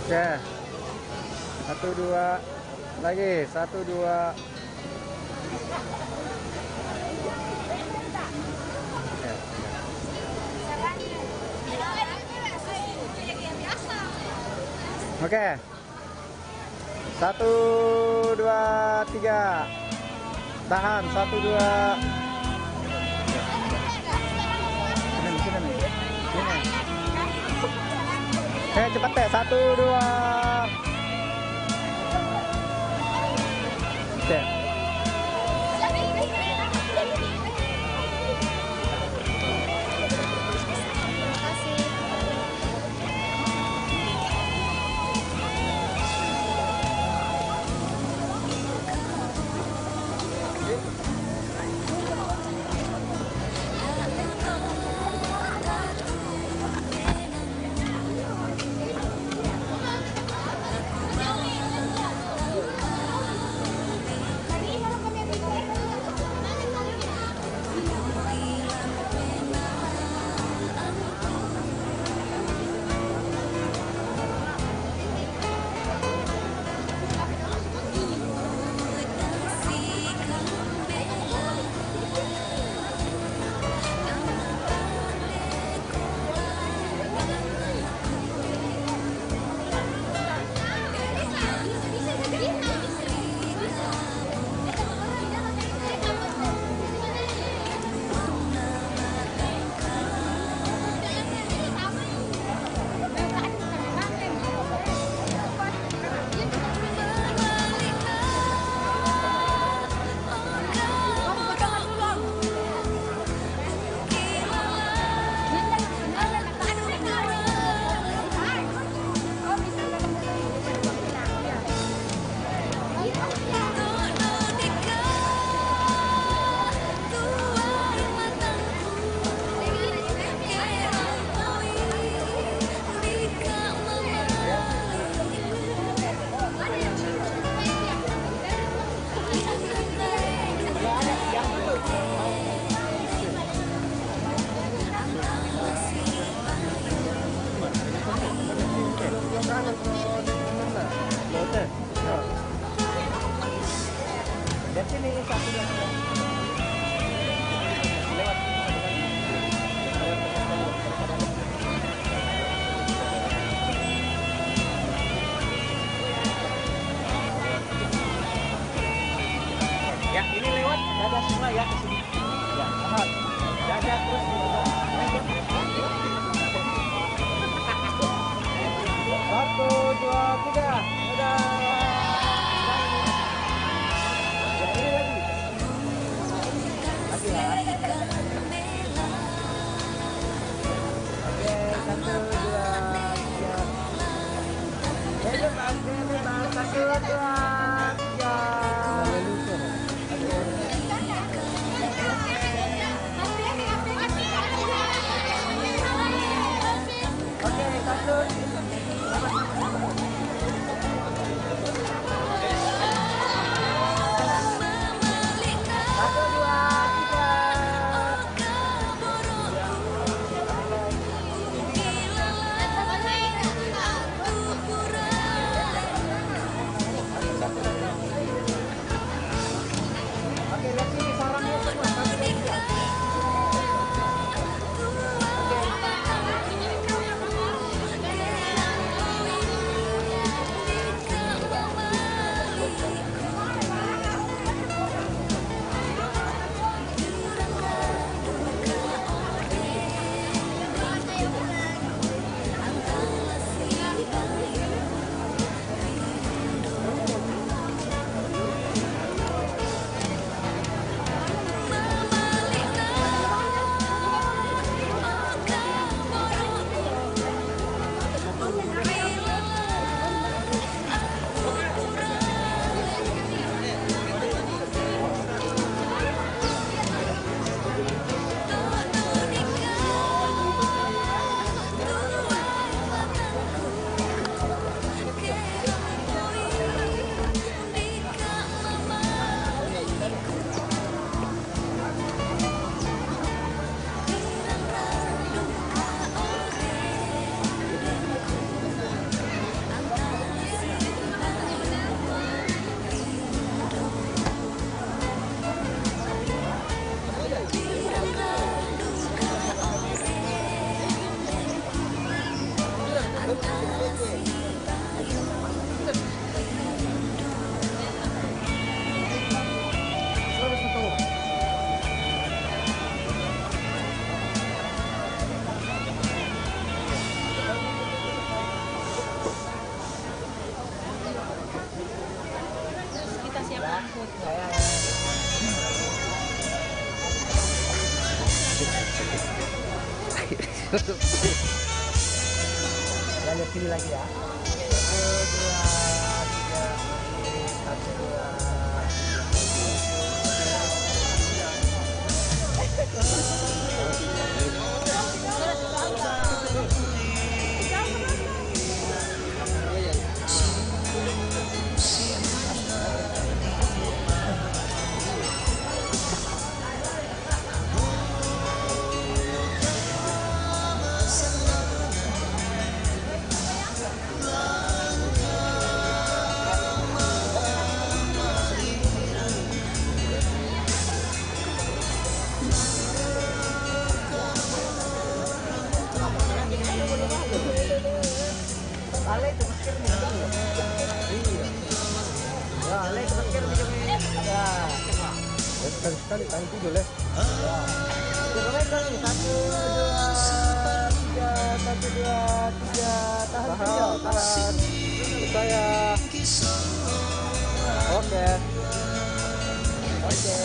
Oke. Satu, dua. Lagi. Satu, dua. Oke. Oke. Satu, dua, tiga. Tahan, satu, dua. Sini, sini, nih. Sini. Eh, cepat deh, satu, dua. Oke. Ya, ini lewat, dadah semua ya ke sini. Ya, aman. Dadah terus. Satu, dua, tiga. Dadah. Ya, ini lagi. Lagi ya. Oke, satu, dua, tiga. Satu, dua, tiga. Oke, satu. Satu, dua, tiga. Kita lihat sini lagi ya. Satu, dua, tiga, satu, dua. Ya, sekali-sekali tahan tidur, ya. Ya. Kita mulai, Kang. Satu, dua, tiga. Satu, dua, tiga. Tahan, tahan, tidur. Tahan. Saya. Oke. Oke.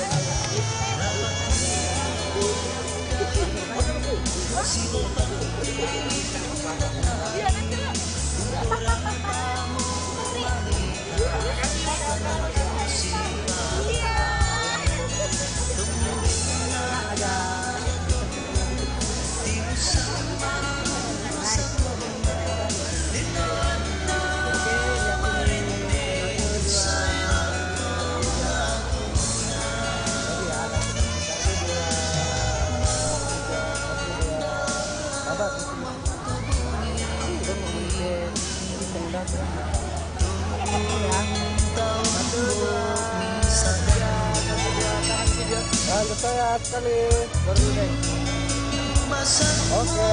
Lanjut saya sekali. Baru ini. Oke.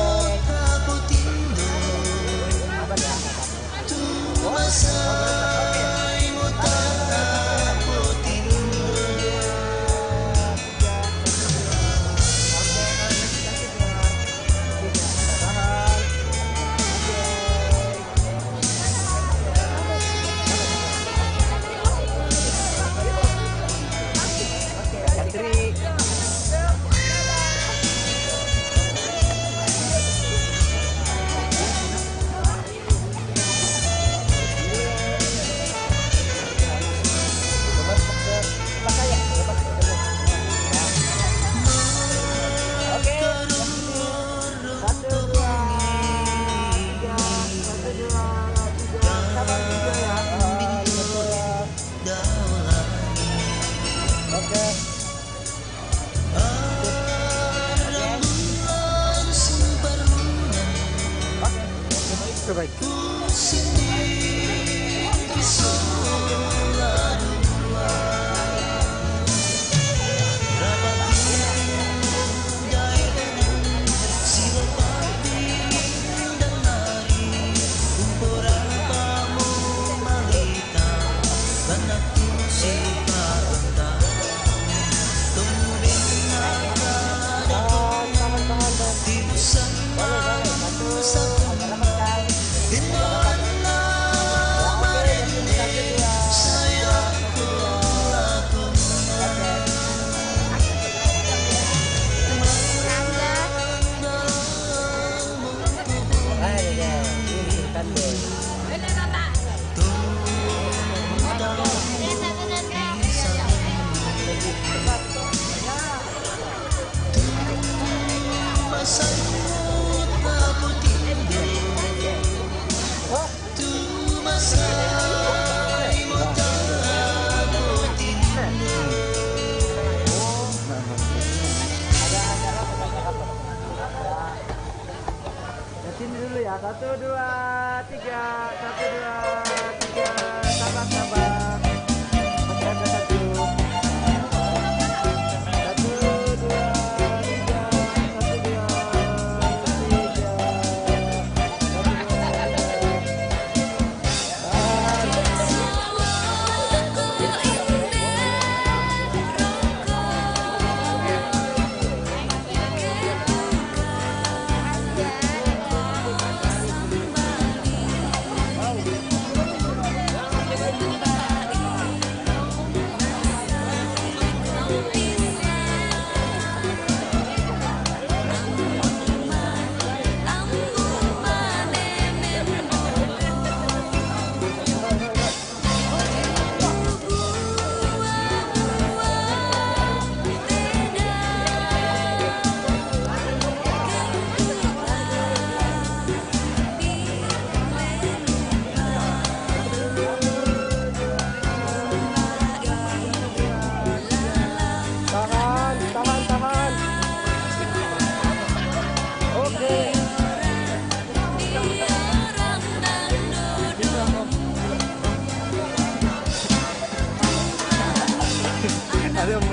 Terbaik. Sini dulu ya, satu, dua, tiga, satu, dua, tiga, sabar, sabar. Masih ada satu. Satu, dua, tiga, satu, dua, tiga.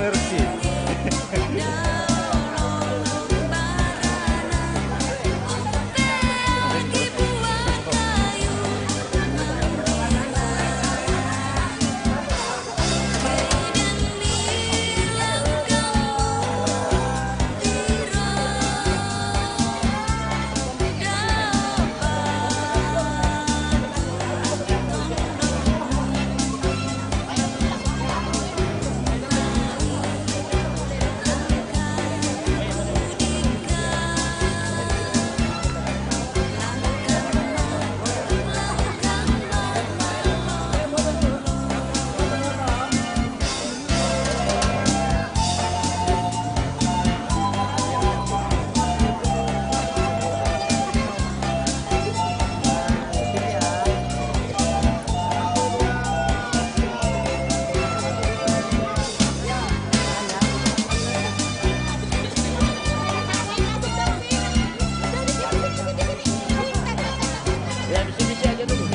Bersih. Ya, bisi-bisi aja dulu.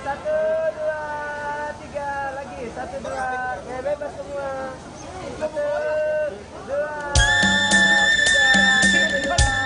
Satu, dua, tiga, lagi. Satu, dua. Oke, bebas semua. Satu, dua, tiga, satu, dua, tiga.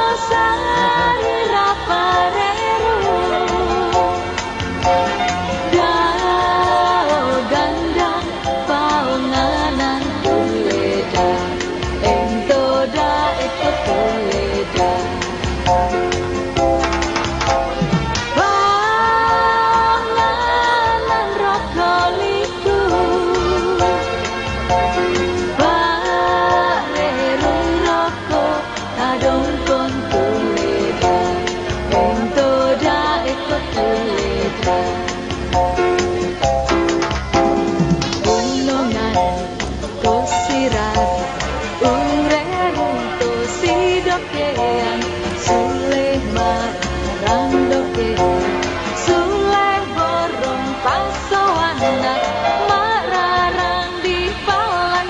Dasari rapareru, dao gandang paunganan tuleda, ento da eko tuleda. Panganan rokoliku, parerung roko, adong kon tuleda, ento da eko tuleda. Unongan ko sira, urerung to sidokean, suleh marang dokean, suleh borong pasoana, mararang di palan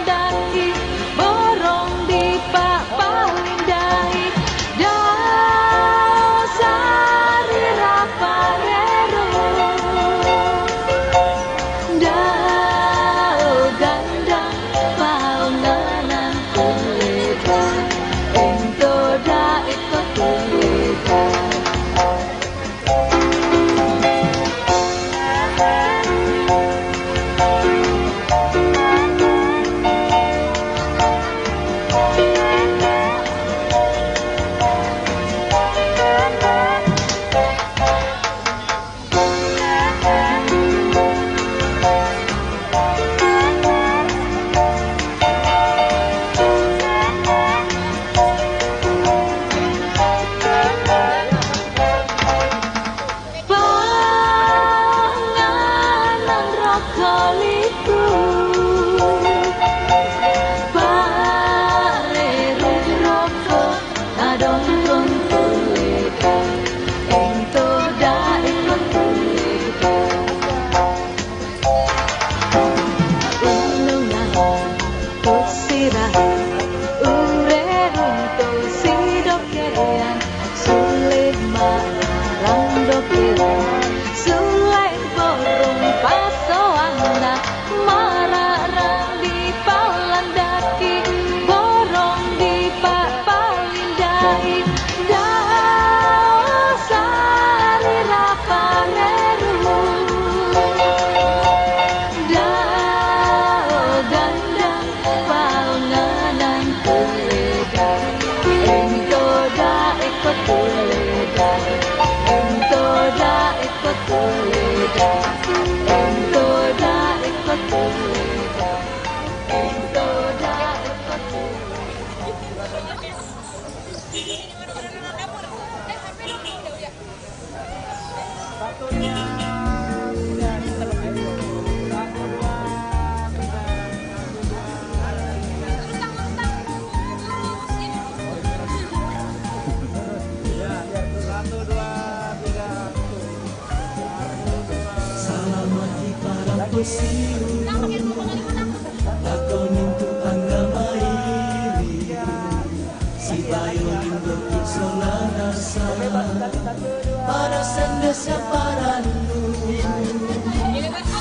Siaparannu,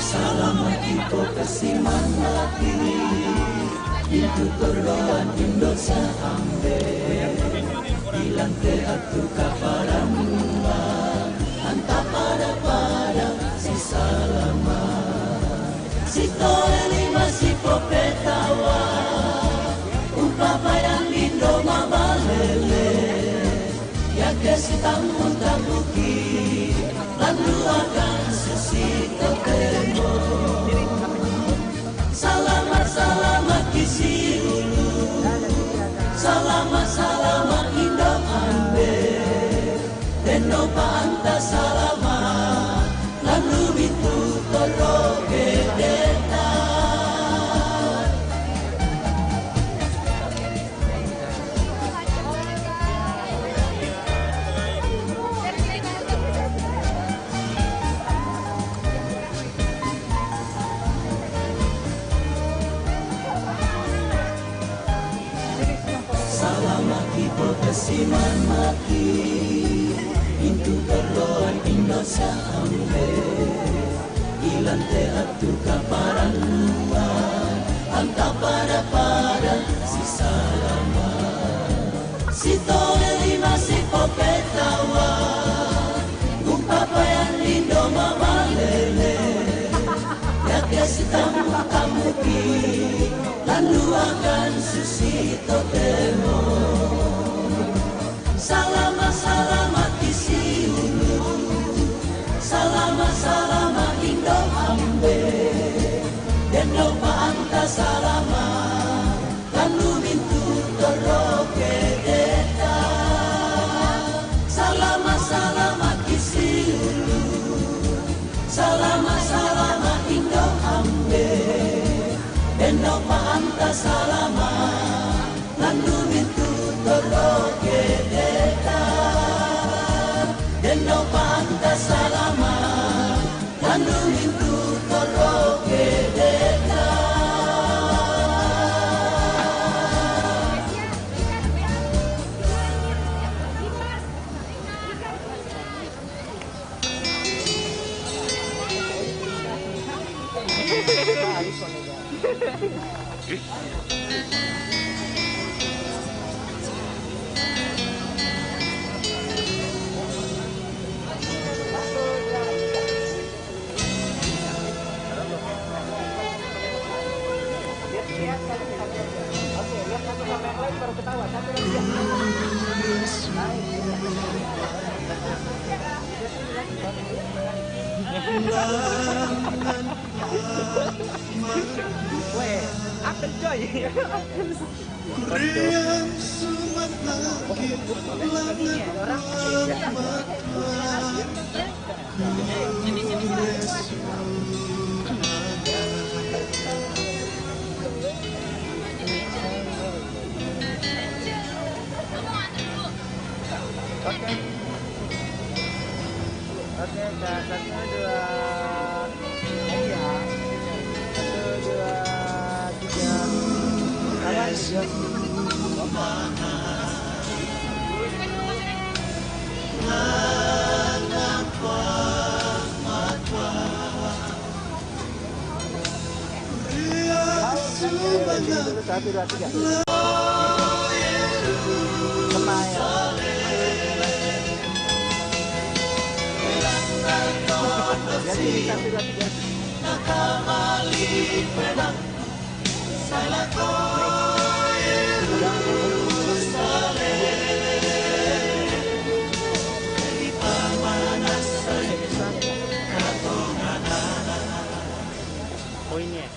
salamakki ko kasimanaki, itu perloan Indonesia ambe, ilante atu kaparannu, anta pada-pada sisalama. Sitoe lima sipopetawa, umpapayang indo mabalele, yake sitammu-tammuki, landuakan susi totemo. Salama-salama kisiulu, salama-salama indo ambe. Denno pa anta salama, lannu mintu torro kedeta. Salamaki profesi manmaki, intu perloan Indonesia ambe, ilante atu kaparannuan, anta pada-pada sisalama. Sitoe lima sipopetawa, umpapayang indo mabalele, yake sitammu-tammuki, landuakan susi totemo. Salama-salama kisiulu, salama-salama indo ambe, denno pa anta salama, lannu mintu torro kedeta. Salama-salama kisiulu, salama-salama indo ambe, denno pa anta salama, lannu mintu torro kedeta. Denno pa anta salama, lannu mintu torro kedeta. Weh, apel coy. Apel. Korea sumat lagi. Oke. Oke, Kak. Satu, dua. Iya. Satu, dua, tiga. Awas. Satu, dua, tiga. Lemah ya. Jadi, satu, dua, tiga. Oh, ini ya.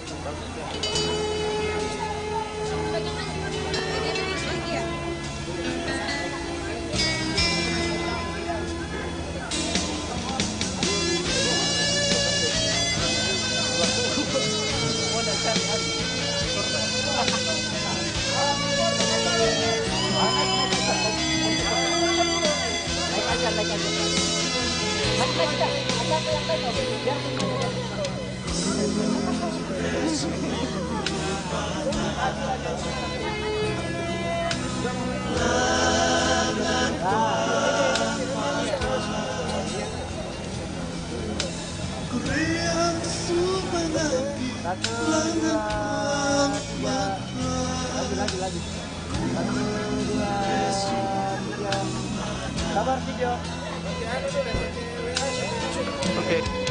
Lagi, lagi, lagi. Satu, dua, tiga. Sabar, Tio. Oke.